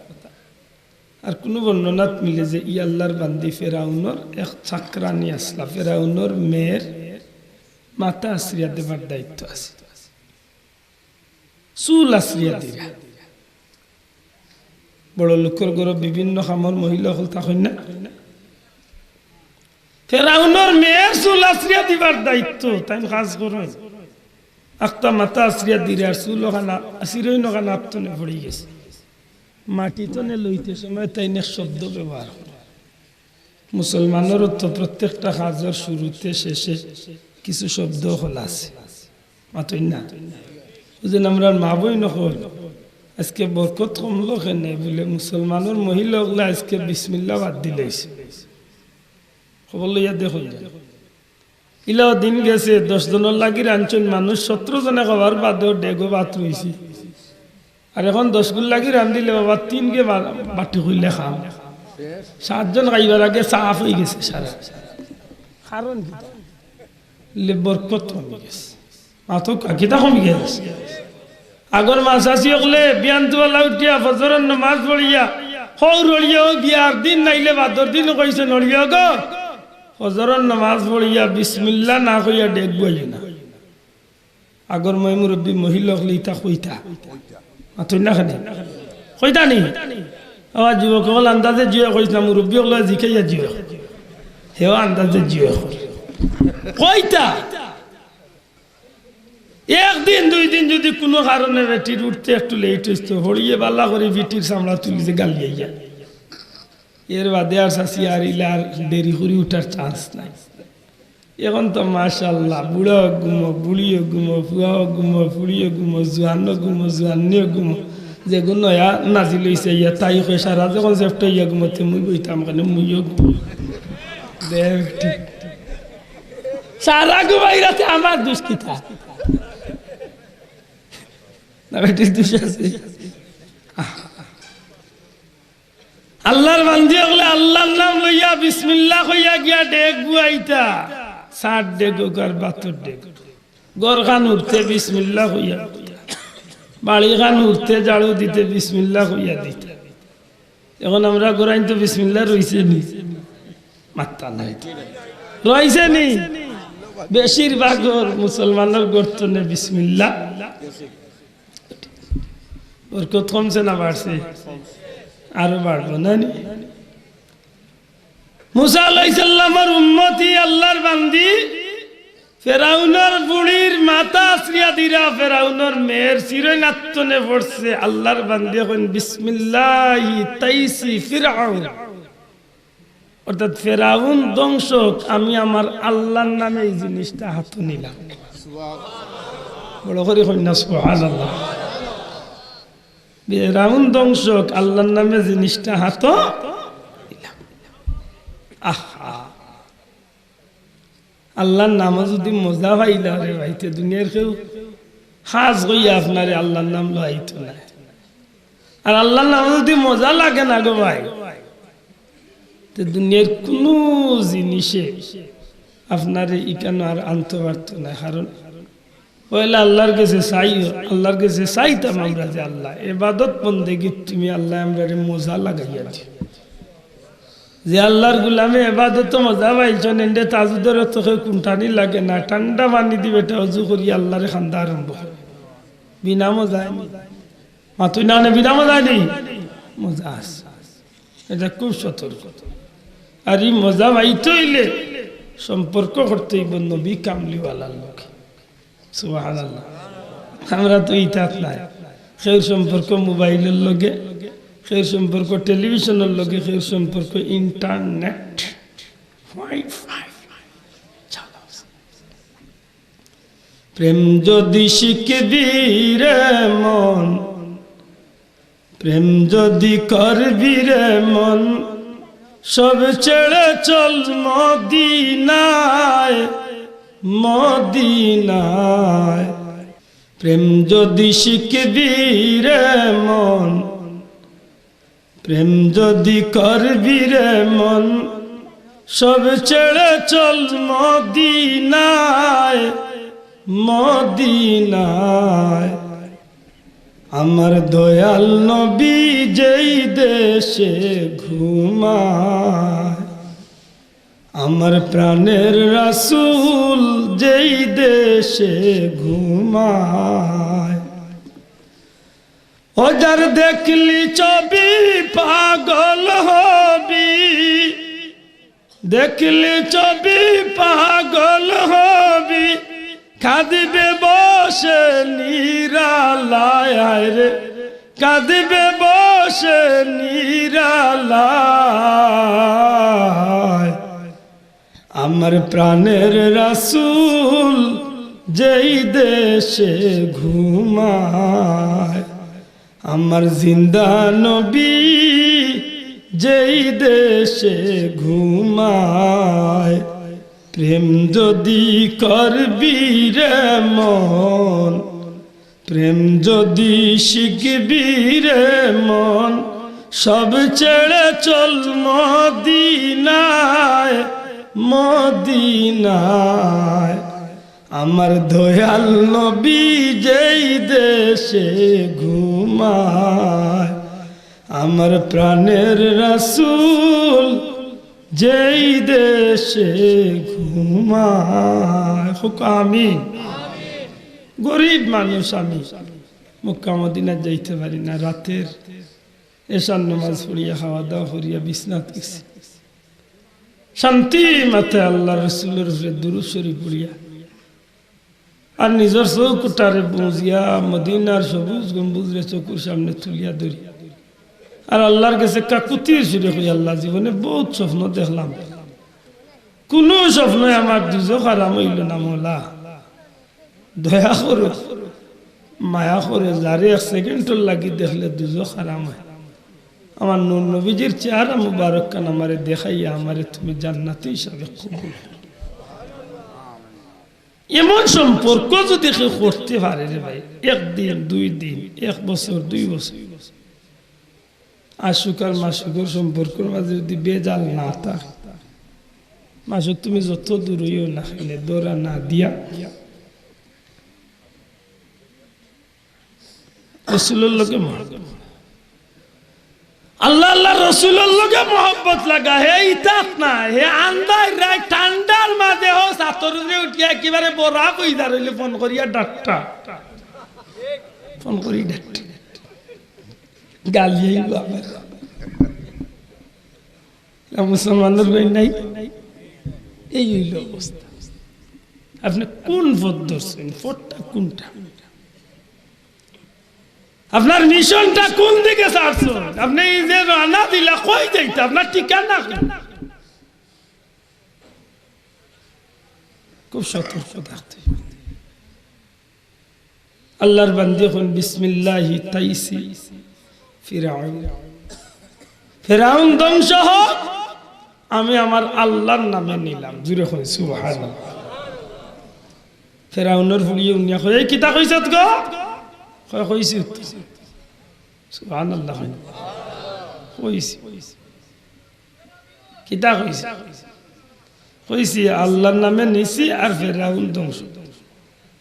আর কুনু বর্ণনাত মিলে যে ই আল্লাহর বান্দি ফেরাউনর এক চাকরানি আছলা, ফেরাউনর মেয়ের মাথা আছরিয়া দিবার দায়িত্ব আছে, চুল আছরিয়া দিরা। বড় লোকর ঘরো বিভিন্ন কামর মহিলা অকল থাকইন না? ফেরাউনর মেয়ের চুল আছরিয়া দিবার দায়িত্ব, তাইন কাজ করইন। আখতা মাথা আছরিয়া দিরা আর চুল অখান আ-, আছরিয়া অখান আতনে পড়ি গেছে। মাটি তনে লইতে সময় তাইন এক শব্দ ব্যবহার করে। মুসলমানরও তো প্রত্যেকটা কাজর শুরুতে শেষে কিছু শব্দ অকল আছে। মাতইন না? বুঝেন, আমরার মা বইন অকল, আজকে বরকত কমলো কেনে? বুলে, মুসলমানর মহিলা অকলে আজকে বিসমিল্লাহ বাদ দিলাইছে। খবর লইয়া দেখইন যান। ইলাও দিন গেছে, দশ জনর লাগি রানছইন মানুষ, সতরো জনে খাওয়ার বাদেও ডেগো ভাত রইছে। আর এখন দশ গুর লাগি রান্দিলে বাবা তিন গে বা-, বাটি কইলে খাম। সাতজন খাইবার আগে সাফ অই গেছে সারা। কারণ কিতা? লে বরকত কমি গেছে। মাতো কা-, কিতা কমি গেছে? আগর মা চাচি অকলে বিয়ান তুয়ালা উঠিয়া ফজরর নামাজ পড়িয়া, হৌ রড়িয়া, হৌ বিয়ার দিন নাইলে বাদর দিন কইছে, "নড়িয়া গো, ফজরর নামাজ পড়িয়া বিসমিল্লাহ না কইয়া ডেগ বইও না।" আগর ময় মুরব্বী মহিলা অকলে ইতা কইতা। মাতইন না কেনে? কইতা নি? আবার যুবক অকল আন্দাজে জিও কইস না, মুরব্বী অকলে জিকাইয়া জিও। হেও আন্দাজে জিও। কইতা। একদিন দুই দিন যুদি কুনু কারণে বেটির উঠতে একটু লেট অইতো, হড়িয়ে বালা করি বেটির চামড়া তুলি যে গালিয়া ইয়া। এর বাদে আর চাচি আর ইলা আর দেরি করি উঠার চান্স নাই। এখন তো মাশাআল্লাহ, বুড়াও ঘুমো, বুড়িও ঘুমো, ফুয়াও ঘুমো, ফুড়িও ঘুমো, জোয়ানও ঘুমো, জোয়ানও ঘুমো। যেগু নয়া নাজিল অইছে ইয়া, তাই কয় সারা যখন সেফট ইয়া ঘুমোতে মুই বইতাম কেনে, মুইও ঘুমো। দেখ ঠিক। সারা ঘুমাই রাতে আমার দুষ কিতা? না বেটির দুষ আছে? আহ। আল্লাহর বান্দি অকলে আল্লাহর নাম লইয়া বিসমিল্লাহ কইয়া গিয়া ডেগ বুয়াইতা। চার ডেগ অউক আর বাহাত্তর ডেগ। ঘরখান উঠতে বিসমিল্লাহ কইয়া উঠতা। বাড়িখান উঠতে ঝাড়ু দিতে বিসমিল্লাহ কইয়া দিতা। এখন আমরা ঘরো আইন তো বিসমিল্লাহ রইছে নি? মাত্তা নাই। রইছে নি? বেশিরভাগর মুসলমানর ঘর তো নে বিসমিল্লাহ। বরকত কমছে না বাড়ছে? আরো বাড়বো না নি? মুসা আলাইহিস সালামর উম্মতি আল্লাহর বান্দি, ফেরাউনর বুড়ির মাথা আছড়িয়া দিরা, ফেরাউনর মেয়ের শিরইন আত্তনে পড়ছে। আল্লাহর বান্দি এখন বিসমিল্লাহি তাইসি ফিরআউন। অর্থাৎ ফেরাউন ধ্বংস অউক, আমি আমার আল্লাহর নামে এই জিনিসটা হাতো নিলাম। বড় করি কইন না সুবহানাল্লাহ। ফেরাউন ধ্বংস অউক, আল্লাহর নামে জিনিসটা হাতো নিলাম। আহা, আল্লাহর নামো যুদি মজা পাইলা রে ভাই, তে দুনিয়ার কেউ হাজ কইয়া আপনারে আল্লাহর নাম লওয়াইতো না। আর আল্লাহর নামো যুদি মজা লাগে না গো ভাই, তে দুনিয়ার কুনু জিনিসে আপনারে ইখানো আর আনতো পারতো না। কারণ পয়লা আল্লাহর গেছে চাইও, আল্লাহর গেছে চাইতাম আমরা যে, "আল্লাহ, এবাদত বন্দেগীত তুমি আল্লাহ আমরারে মজা লাগাইয়া দিও।" যে আল্লাহর গুলামে এবাদতো মজা পাইছইন, এনরে তাজুদর তো কেউ কুন্টানি লাগে না, ঠান্ডা পানি দি বেটা অজু করি আল্লাহরে কান্দা আরম্ভ করে। বিনা মজায় নি? মাতইন না নে, বিনা মজায় নি? মজা আছে। এটা খুব সতর্ক। আর ই মজা পাইতে অইলে সম্পর্ক করতে অইবো নবী কামলিওয়ালার লগে। সুবহানাল্লাহ। আমরা তো ইতাত নাই। কেউর সম্পর্ক মোবাইলর লগে, কেউর সম্পর্ক টেলিভিশনর লগে, কেউর সম্পর্ক ইন্টারনেট, ওয়াইফাই। চলো। প্রেম যদি শিখবি রে মন, প্রেম যদি করবি রে মন, সব ছেড়ে চল মদিনায়, মদিনায়। প্রেম যদি শিখবি রে মন, প্রেম যদি করবি রে মন, সব ছেড়ে চল মদিনায়, মদিনায়। আমার দয়াল নবী যেই দেশে ঘুমায়, আমার প্রাণের রাসূল যেই দেশে ঘুমায়। ও যার দেখলি ছবি পাগল হবি, দেখলে ছবি পাগল হবি, কাঁদিবে বসে নিরালায়, হায় রে, কাঁদিবে বসে নিরালায়। আমার প্রাণের রাসূল যেই দেশে ঘুমায়, আমার জিন্দা নবী যেই দেশে ঘুমায়, প্রেম যদি করবি রে মন, প্রেম যদি শিখবি রে মন, সব ছেড়ে চল মদিনায়, মদিনায়। আমার দয়াল নবী যেই দেশে ঘুমায়, আমার প্রাণের রাসূল যেই দেশে ঘুমায়। কউক্কা আমিন। গরিব মানুষ আমি, মক্কা মদিনা যাইতে পারি না। রাতের এশার নামাজ পড়িয়া, খাওয়া দাওয়া করিয়া বিছনাত গেছি। শান্তি মাতে আল্লাহর রসুলর উপরে দুরূদ শরীফ পড়িয়া আর নিজর চউখটারে বুজিয়া মদিনার সবুজ গম্বুজরে চকুর সামনে তুলিয়া ধরি। আর আল্লার গেছে কাকুতির সুরে কই, "আল্লা, জীবনে বউত স্বপ্ন দেখলাম, কুনু স্বপ্নয় আমার দুজখ হারাম অইলো না। মওলা, দয়া করো, মায়া করো, যারে এক সেকেন্ডর লাগি দেখলে দুজখ হারাম অয়, আমার নূর নবীজির চেহারা মুবারক খান আমারে দেখাইয়া আমারে তুমি জান্নাতি হিসাবে কবুল করো।" এমন সম্পর্ক যদি কেউ করতে পারে রে ভাই, একদিন, দুই দিন, এক বছর, দুই বছর, আশুক আর মাশুকর সম্পর্কর মাঝে যদি বেজাল না থাকে, মাশুক তুমি যত দূর অইও না কেনে, দৌড়া না দিয়া রসুলর লগে মহ-, আল্লা, আল্লার রসুলর লগে মহব্বত লাগা, হে ইতাত না, হে আন্দাইর রাইত ঠান্ডার মাঝে হো ছাতর উপরে উঠিয়া একেবারে বরাক অই যার অইলে ফোন করিয়া ডাকতা। ফোন করি ডাকতা। গালি আইবো আমার। ইলা মুসলমানর ভাই নাই? এই অইলো অবস্থা। আপনে কুন পথ ধরছইন? পথটা কুনটা? আপনার মিশনটা কুন দিকে ছাড়ছইন? আপনে এই যে রওয়ানা দিলা, কই যাইতা? আপনার ঠিকানা কই? খুব সতর্ক থাকতে অইবো। আল্লার বান্দি কইন, "বিসমিল্লাহি তাইসি ফিরাউন।" ফেরাউন ধ্বংস হোক, আমি আমার আল্লার নামে নিলাম। জুরে কইন, "সুবহানাল্লাহ।" ফেরাউনর ফুড়িয়ে হুনিয়া কয়, "এই কিতা কইছত গো?" কয়, "কইছি তো।" সুবহানাল্লাহ কইন। কইছি। কিতা কইছি? কইছি, "আল্লার নামে নিছি আর ফেরাউন ধ্বংস।"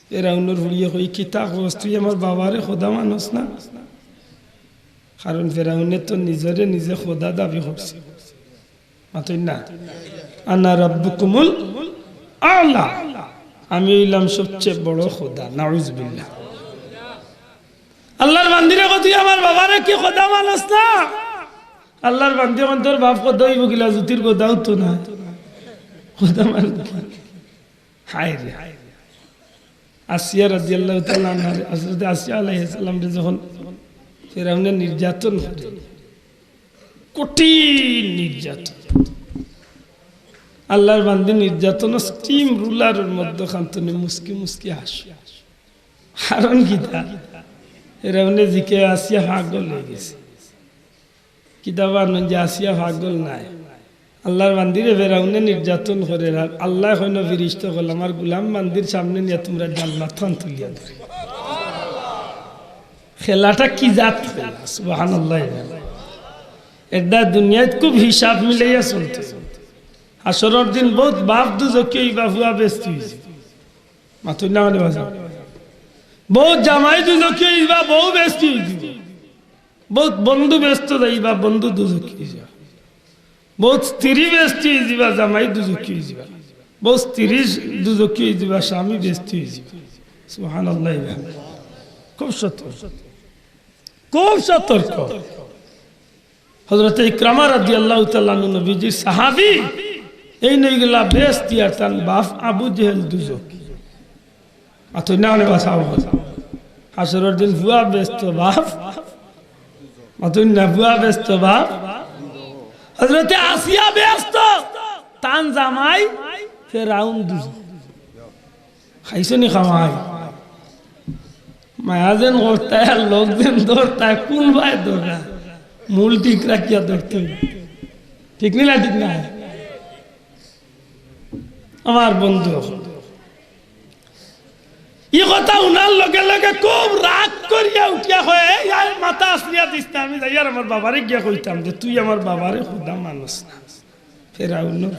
ফেরাউনর ফুড়িয়ে কয়, "কিতা কস? তুই আমার বাবারে খোদা মানস না?" কারণ ফেরাউনে তো নিজরে নিজে খোদা দাবি করছে। মাতইন না? "আনা রাব্বুকুমুল আলা।" আমি অইলাম সবচেয়ে বড় খোদা। নাউজুবিল্লাহ। আল্লার বান্দিরে কয়, "তুই আমার বাবারে কি খোদা মানস না?" আল্লার বান্দি কইন, "তোর বাপ খোদা অইবো কিলা? জুতির খোদাও তো না। খোদা মানস না।" হায় রে। আসিয়া রাদিয়াল্লাহু তাআলা আনহা, হযরত আসিয়া আলাইহিস সালামরে যখন ফেরাউনে নির্যাতন করে, কঠিন নির্যাতন। আল্লার বান্দি নির্যাতন steam roller-র মধ্যে খান্তনে মুসকি মুসকি হাসে। কারণ কিতা? ফেরাউনে জিকে আসিয়া পাগল অই গেছে। কিতা বানইন যে আসিয়া পাগল নায়। আল্লার বান্দিরে ফেরাউনে নির্যাতন করের, আর আল্লায় কইন ফিরিস্তা অকল, "আমার গুলাম বান্দির সামনে নিয়া তুমরা জান্নাত খান তুলিয়া ধরো।" খেলাটা কি জাত খেলা? সুবহানাল্লাহ। এটা দুনিয়াত খুব হিসাব মিলাইয়া চলতে। হাশরর দিন বউত বাপ দুজখি অইবা, ফুয়া বেহেস্তি অইযিবো। মাতইন না কেনে বাজান? বউত জামাই দুজখি অইবা, বউ বেহেস্তি অইযিবো। বউত বন্ধু বেহেস্তো যাইবা, বন্ধু দুজখি অইযিবা। বউত স্ত্রী বেহেস্তি অইযিবা, জামাই দুজখি অইযিবা। বউত স্ত্রী দুজখি অইযিবা, স্বামী বেহেস্তি অইযিবা। সুবহানাল্লাহ। খুব সতর্ক, খুব সতর্ক। হযরতে ইকরামা রাদিয়াল্লাহু তাআলা আনহু নবীজির সাহাবী, এইন অইগেলা বেহেস্তি আর তান বাপ আবু জেহেল দুজখি। মাতইন না কেনে বাজান? হাশরর দিন ফুয়া বেহেস্তো বাপ, মাতইন না, ফুয়া বেহেস্তো বাপ। হযরতে আসিয়া বেহেস্তো, তান জামাই ফেরাউন দুজখি। খাইছো নি খাওয়াই? মায়া যেন করতায় আর লগ যেন ধরতায়, কুনবায় ধররা? মূল ঠিক রাখিয়া ধরতে অইবো। ঠিক নি না? ঠিক না? আমার বন্ধু অকল, ই কথা হুনার লগে লগে খুব রাগ করিয়া উঠিয়া কয়, "এই আর মাথা আছড়িয়া দিস না, আমি যাইয়ার আমার বাবারে গিয়া কইতাম যে তুই আমার বাবারে খোদা মানস না।" ফেরাউন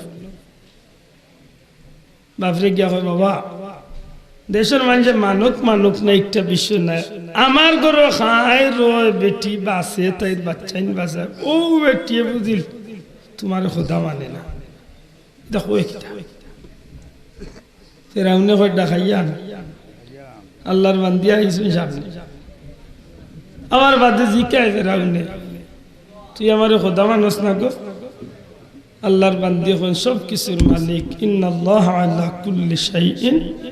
বাপরে গিয়া কয়, "বাবা, দেশর মানষে মানুক মানুক না, একটা বিষয় নায়। আমার ঘরো খায়, রয়, বেটি বাঁচে, তাইর বাচ্চাইন বাঁচে, অউ বেটিয়ে বুঝিল তুমারে খোদা মানে না, ইটা কয় কিতা?" ফেরাউনে কয়, "ডাকাইয়া আন।" আল্লার বান্দি আইছইন সামনে। আবার বাদে জিকায় ফেরাউনে, "তুই আমারে খোদা মানস না গো?" আল্লার বান্দি কইন, "সব কিছুর মালিক, ইন্নাল্লাহা আলা কুল্লি শাইইন কাদির।"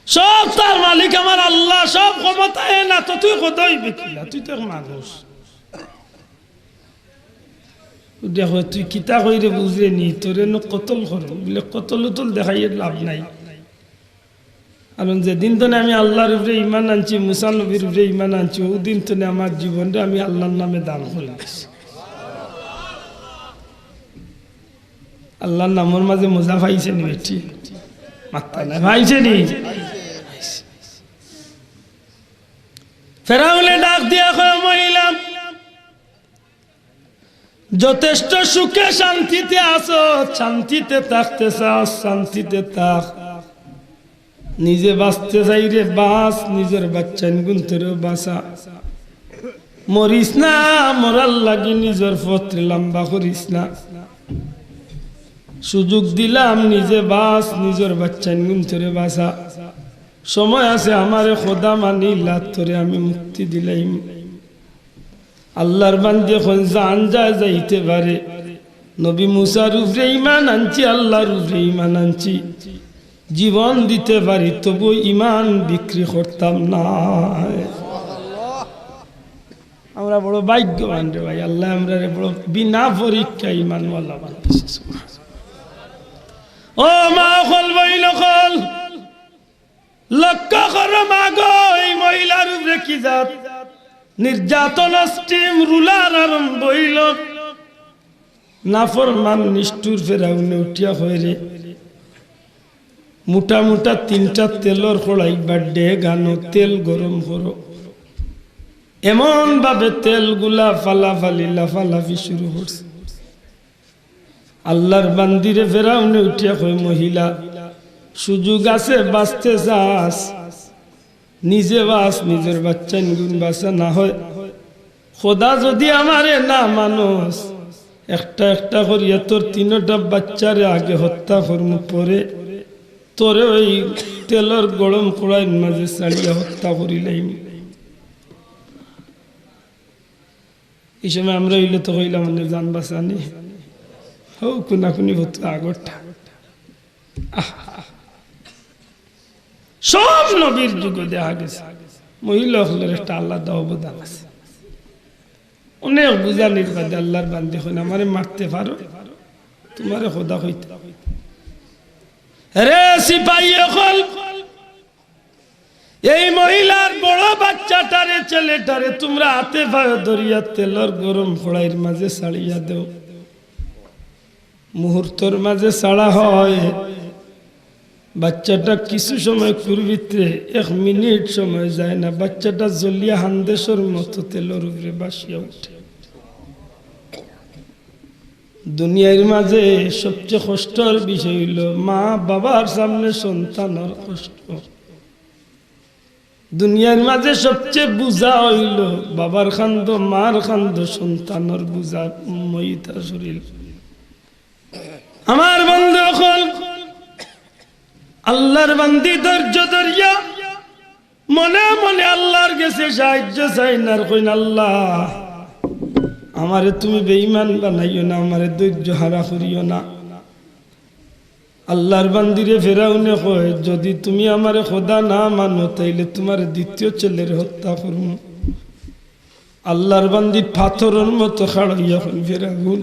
সব তার মালিক আমার আল্লাহ, সব ক্ষমতা এ না, তো তুই কত অইবে কিলা? তুই তো এক মানুষ। দেখো, তুই কিতা কইরে বুঝরে নি, তোরে নু কতল করো, বলে কতল উতল দেখাইয়ে লাভ নাই। কারণ যেদিন তনে আমি আল্লাহর উপরে ইমান আনছি, মুসা নবীর উপরে ইমান আনছি, ওদিন তনে আমার জীবনটা আমি আল্লাহর নামে দান করি দিছি। আল্লাহর নামর মাঝে মজা পাইছে নি বেটি? মাত্তা নাই, পাইছে নি? ফেরাউনে ডাক দিয়া কয়, "মহিলা, যথেষ্ট সুখে শান্তিতে আছো, শান্তিতে থাকতে চাস, শান্তিতে থাক। নিজে বাঁচতে চাইরে বাঁচ, নিজর বাচ্চাইনগুনতরেও বাঁচা। মরিস না, মরার লাগি নিজর পথরে লম্বা করিস না। সুযোগ দিলাম, নিজে বাঁচ, নিজর বাচ্চাইনগুনতরে বাঁচা। সময় আছে, আমারে খোদা মানিলা, তোরে আমি মুক্তি দিলাইমু।" আল্লাহর বান্দি কইন, "জান যায় যাইতে পারে, নবী মুসার উপরে ইমান আনছি, আল্লাহর উপরে ইমান আনছি, জীবন দিতে পারি, তবু ইমান বিক্রি করতাম না।" আমরা বড় ভাগ্যবান রে ভাই, আল্লাহ আমরারে বড় বিনা পরীক্ষা ইমানওয়ালা বানাইছে। ও মা অকল, বইন অকল, লক্ষ্য করো মা গো, এই মহিলার উপরে কি জাত নির্যাতন, স্টিম রুলার আরম্ভ অইল। নাফরমান নিষ্ঠুর ফেরাউনে উঠিয়া কয় রে, মোটা মোটা তিনটা তেলর কড়াই বা ডেগ আনো, তেল গরম করো। এমন ভাবে তেলগুলা ফালাফালি লাফালাফি শুরু করছে। আল্লাহর বান্দিরে ফেরাউনে উঠিয়া কয়, "মহিলা, সুযোগ আছে, বাঁচতে চাস, নিজে বাঁচ, নিজর বাচ্চাইনগুন বাঁচা, না হয় খোদা যদি আমারে না মানস, একটা একটা করিয়া তোর তিনটা বাচ্চারে আগে হত্যা করমু, পরে তোরে ওই তেলর গরম কড়াইর মাঝে ছাড়িয়া হত্যা করিলাইমু।" এই সময় আমরা অইলে তো কইলাম, "মানে জান বাঁচানি, হউ কুনাকুনি হতো আগরটা।" আহ, সব নবীর যুগে দেখা গেছে মহিলা অকলর একটা আলাদা অবদান আছে। অনেক বুঝানির বাদে আল্লাহর বান্দি কইন, "আমারে মারতে পারো, তুমারে খোদা কইতে।" রে সিপাহী অকল, এই মহিলার বড় বাচ্চাটারে, ছেলেটারে তুমরা হাতে পায়ে ধরিয়া তেলর গরম কড়াইর মাঝে ছাড়িয়া দেও। মুহূর্তর মাঝে ছাড়া হয়, বাচ্চাটা কিছু সময় কুর ভিতরে, এক মিনিট সময় যায় না, বাচ্চাটা জ্বলিয়া হান্দেশর মতো তেলর উপরে ভাসিয়া উঠে। দুনিয়ার মাঝে সবচেয়ে কষ্টর বিষয় অইল মা বাবার সামনে সন্তানর কষ্ট। দুনিয়ার মাঝে সবচেয়ে বুঝা অইল বাবার কান্দো, মার কান্দো, সন্তানর বুঝা মইতা শরীর। আমার বন্ধু অকল, আল্লাহর বান্দি ধৈর্য ধরিয়া মনে মনে আল্লাহর গেছে সাহায্য চাইন আর কইন, "আল্লাহ, আমারে তুমি বেঈমান বানাইও না, আমারে ধৈর্য হারা করিও না।" আল্লাহর বান্দিরে ফেরাউনে কয়, "যদি তুমি আমারে খোদা না মানো, তাইলে তুমার দ্বিতীয় ছেলের হত্যা করমু।" আল্লাহর বান্দি পাথরর মতো খাড়া অইয়া কইন, "ফেরাউন,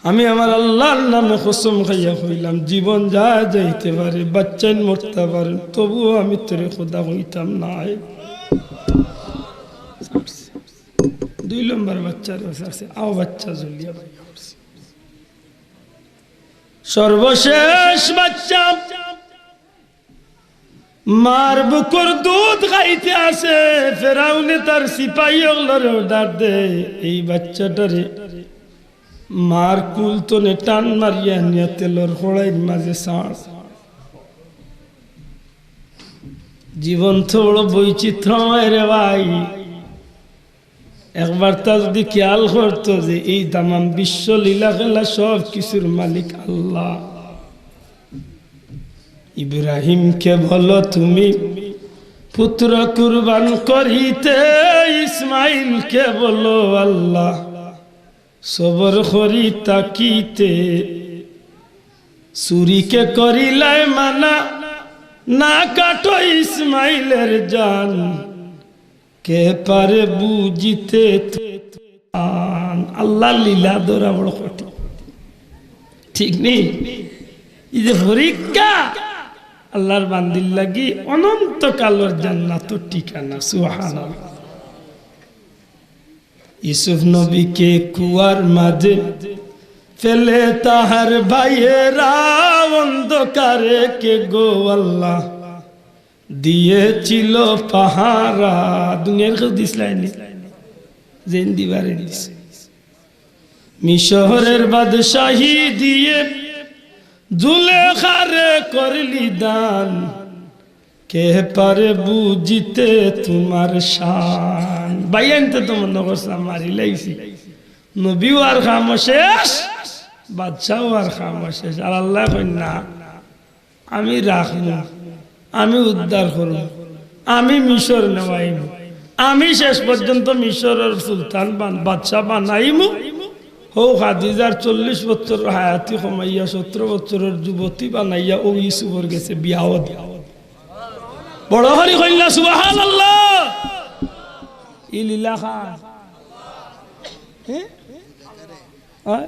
আমি আমার আল্লাহর নামে কসম খাইয়া কইলাম, জীবন যা যাইতে পারে, বাচ্চাইন মরতা পারে, তবুও আমি তোরে খোদা কইতাম নায়।" দুই নম্বর বাচ্চারে ছাড়ছে, আও বাচ্চা জ্বলিয়া বাইর করছে। সর্বশেষ বাচ্চা মার বুকুর দুধ খাইতে আছে। ফেরাউনে তার সিপাহী অকলরে অর্ডার দেয়, "এই বাচ্চাটারে মার কুল তনে টান মারিয়া নিয়া তেলর কড়াইর মাঝে ছাড়।" জীবন তো বড় বৈচিত্র্যময় রে ভাই। একবার তা যদি খেয়াল করতো যে এই তামাম বিশ্ব লীলা খেলা সব কিছুর মালিক আল্লাহ। ইব্রাহিমকে বলো তুমি পুত্র কুরবান করিতে, ইসমাইলকে বলো আল্লাহ সবর করি থাকিতে। চুরিকে করিলায় মানা, না কাটো ইসমাইলের জান, কে পারে বুঝিতে তুফান। আল্লাহর লীলা ধরা বড় কঠিন, ঠিক নি? এই যে পরীক্ষা, আল্লাহর বান্দির লাগি অনন্তকালর জান্নাতর ঠিকানা। সুবহানাল্লাহ। ইউসুফ নবীকে কুয়ার মাঝে ফেলে তাহার ভাইয়েরা অন্ধকারে কে গো আল্লাহ দিয়েছিল পাহারা। দুনিয়ার কেউ দিছলায়নি, যেইন দিবার এইন দিছে। মিশরের বাদশাহী দিয়ে জুলেখারে করলি দান, কে পারে বুঝিতে তোমার শান। ভাইয়াইন্তে তো মনো করছলা মারিলাইছি, নবী অওয়ার কামও শেষ, বাদশা অওয়ার কামও শেষ। আর আল্লায় কইন না, আমি রাখমু, আমি উদ্ধার করমু, আমি মিশর নেওয়াইমু, আমি শেষ পর্যন্ত মিশরর সুলতান বান-, বাদশা বানাইমু। হউ খাদিজার চল্লিশ বছরর হায়াতি কমাইয়া সতেরো বছরর যুবতী বানাইয়া অউ ইউসুফর গেছে বিয়াও দিয়া। বড় করি কইলা সুবহানাল্লাহ। ই লীলা কার? হ্যাঁ? হ্যাঁ?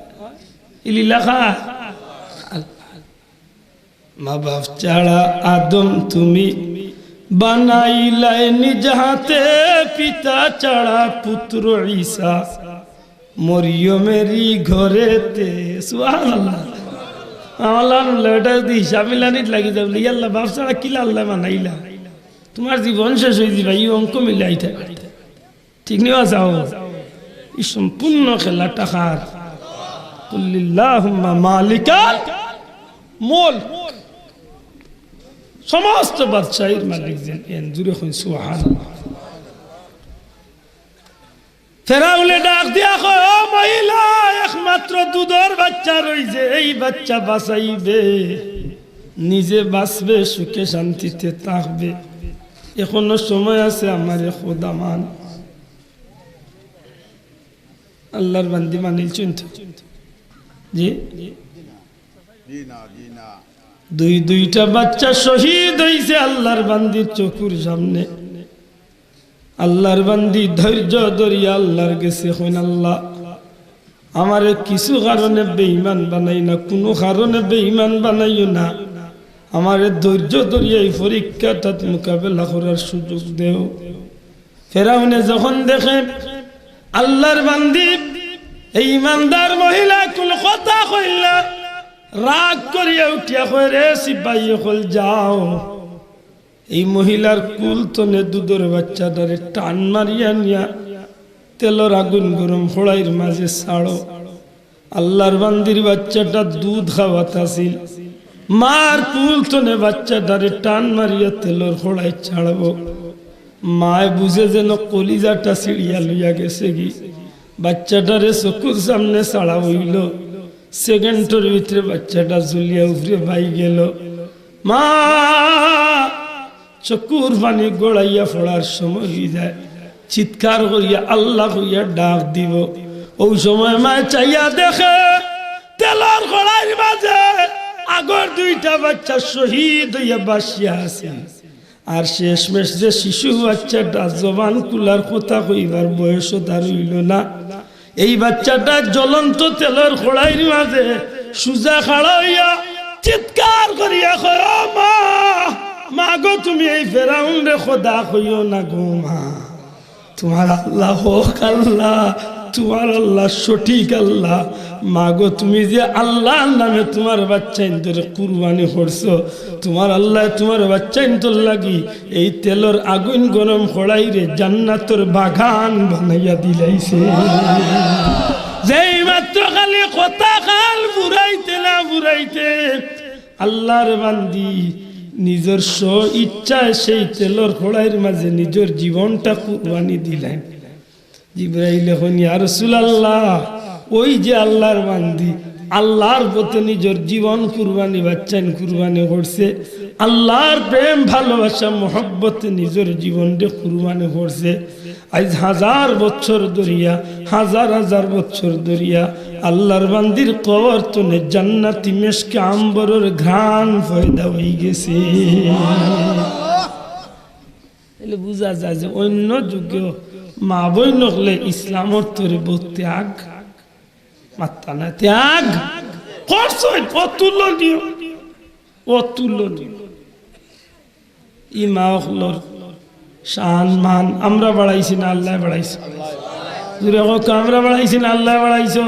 ই লীলা কার? মা বাপ ছাড়া আদম তুমি বানাইলায় নিজ হাতে, পিতা ছাড়া পুত্র ঈসা মরিয়মেরই ঘরেতে। সুবহানাল্লাহ। আমার লান লেটার দি হিসাব মিলানিত লাগি যাও, "ইয়া আল্লাহ, বাপ ছাড়া কিলা আল্লাহ বানাইলা?" তোমার জীবন শেষ অই যিবো, ই অঙ্ক মিলাইতে। ঠিক নি বা? চাও, ই সম্পূর্ণ খেলাটা কার? কুল্লিল্লাহুম্মা মালিকাল মুলক। সমস্ত বাদশাহীর মালিক যেইন, এন জুরে কইন সুবহানাল্লাহ। ফেরাউনে ডাক দিয়া কয়, "ও মহিলা, একমাত্র দুধর বাচ্চা রইছে, এই বাচ্চা বাঁচাইবে, নিজে বাঁচবে, সুখে শান্তিতে থাকবে, এখনো সময় আছে, আমারে খোদা মান।" আল্লাহর বান্দি মানিলছইন তো? জি? দুই দুইটা বাচ্চা শহীদ অইছে আল্লাহর বান্দির চকুর সামনে। আল্লাহর বান্দি ধৈর্য ধরিয়া আল্লাহর গেছে কইন, "আল্লাহ, আমারে কিছু কারণে বেঈমান বানাইও না, কুনু কারণে বেঈমান বানাইও না, আমারে ধৈর্য ধরিয়া এই পরীক্ষাটাত মোকাবেলা করার সুযোগ দেও।" ফেরাউনে যখন দেখে আল্লাহর বান্দি, এই ইমানদার মহিলা কুনু কথা কইল না, রাগ করিয়া উঠিয়া কয়, "রে সিপাহী অকল, যাও, এই মহিলার কুল তনে দুধর বাচ্চাটারে টান মারিয়া নিয়া তেলর আগুন গরম কড়াইর মাঝে ছাড়ো।" আল্লাহর বান্দির বাচ্চাটা দুধ খাওয়াত আছিল, মার কুল তনে বাচ্চাটারে টান মারিয়া তেলর কড়াই ছাড়বো। মায় বুঝে যেন কলিজাটা ছিড়িয়া লইয়া গেছেগি। বাচ্চাটারে চকুর সামনে ছাড়া অইলো, সেকেন্ডর ভিতরে বাচ্চাটা ঝুলিয়া উপরে বাই গেলো। মা চকুর পানি গড়াইয়া পড়ার সময় অই যায়, চিৎকার করিয়া আল্লাহ কইয়া ডাক দিবো। অউ সময় মায় চাইয়া দেখে তেলর কড়াইর মাঝে আগর দুইটা বাচ্চা শহীদ অইয়া ভাসিয়া আছে, আর শেষমেশ যে শিশু বাচ্চাটা জবান খুলার কথা কইবার বয়সও তার অইলো না, এই বাচ্চাটা জ্বলন্ত তেলর কড়াইর মাঝে সুজা খাড়া অইয়া চিৎকার করিয়া কয়, "ও মা, মা গো, তুমি এই ফেরাউনরে খোদা কইও না গো মা। তোমার আল্লাহ হক আল্লাহ, তোমার আল্লাহ সঠিক আল্লাহ। মা গো, তুমি যে আল্লাহর নামে তোমার বাচ্চাইন্তরে কুরবানি করছো, তোমার আল্লায় তোমার বাচ্চাইন্তর লাগি এই তেলর আগুন গরম কড়াইরে জান্নাতর বাগান বানাইয়া দিলাইছে।" যেই মাত্র খালি কথা খান ফুরাইতে না ফুরাইতে আল্লাহর বান্দি নিজর স্ব ইচ্ছায় সেই তেলর কড়াইর মাঝে নিজর জীবনটা কুরবানি দিলাইন। জিব্রাইলে কইন, "ইয়া রাসূলুল্লাহ, ওই যে আল্লাহর বান্দি, আল্লাহর পথে নিজর জীবন কুরবানি, বাচ্চাইন কুরবানি করছে, আল্লাহর প্রেম, ভালোবাসা, মহব্বতে নিজর জীবনরে কুরবানি করছে, আইজ হাজার বছর ধরিয়া, হাজার হাজার বছর ধরিয়া আল্লাহর বান্দির কবর তনে জান্নাতি মেশকে আম্বরর ঘ্রাণ পয়দা অইগেছে। তাইলে বুঝা যায় যে অন্য যুগেও মা বইন অকলে ইসলামর তরে বউত ত্যাগ, মাত্তা না, ত্যাগ করছইন, অতুলনীয়, অতুলনীয়। ই মা অকলর শান মান আমরা বাড়াইছি না আল্লায় বাড়াইছে? জুরে কউক্কা, আমরা বাড়াইছি না আল্লায় বাড়াইছে?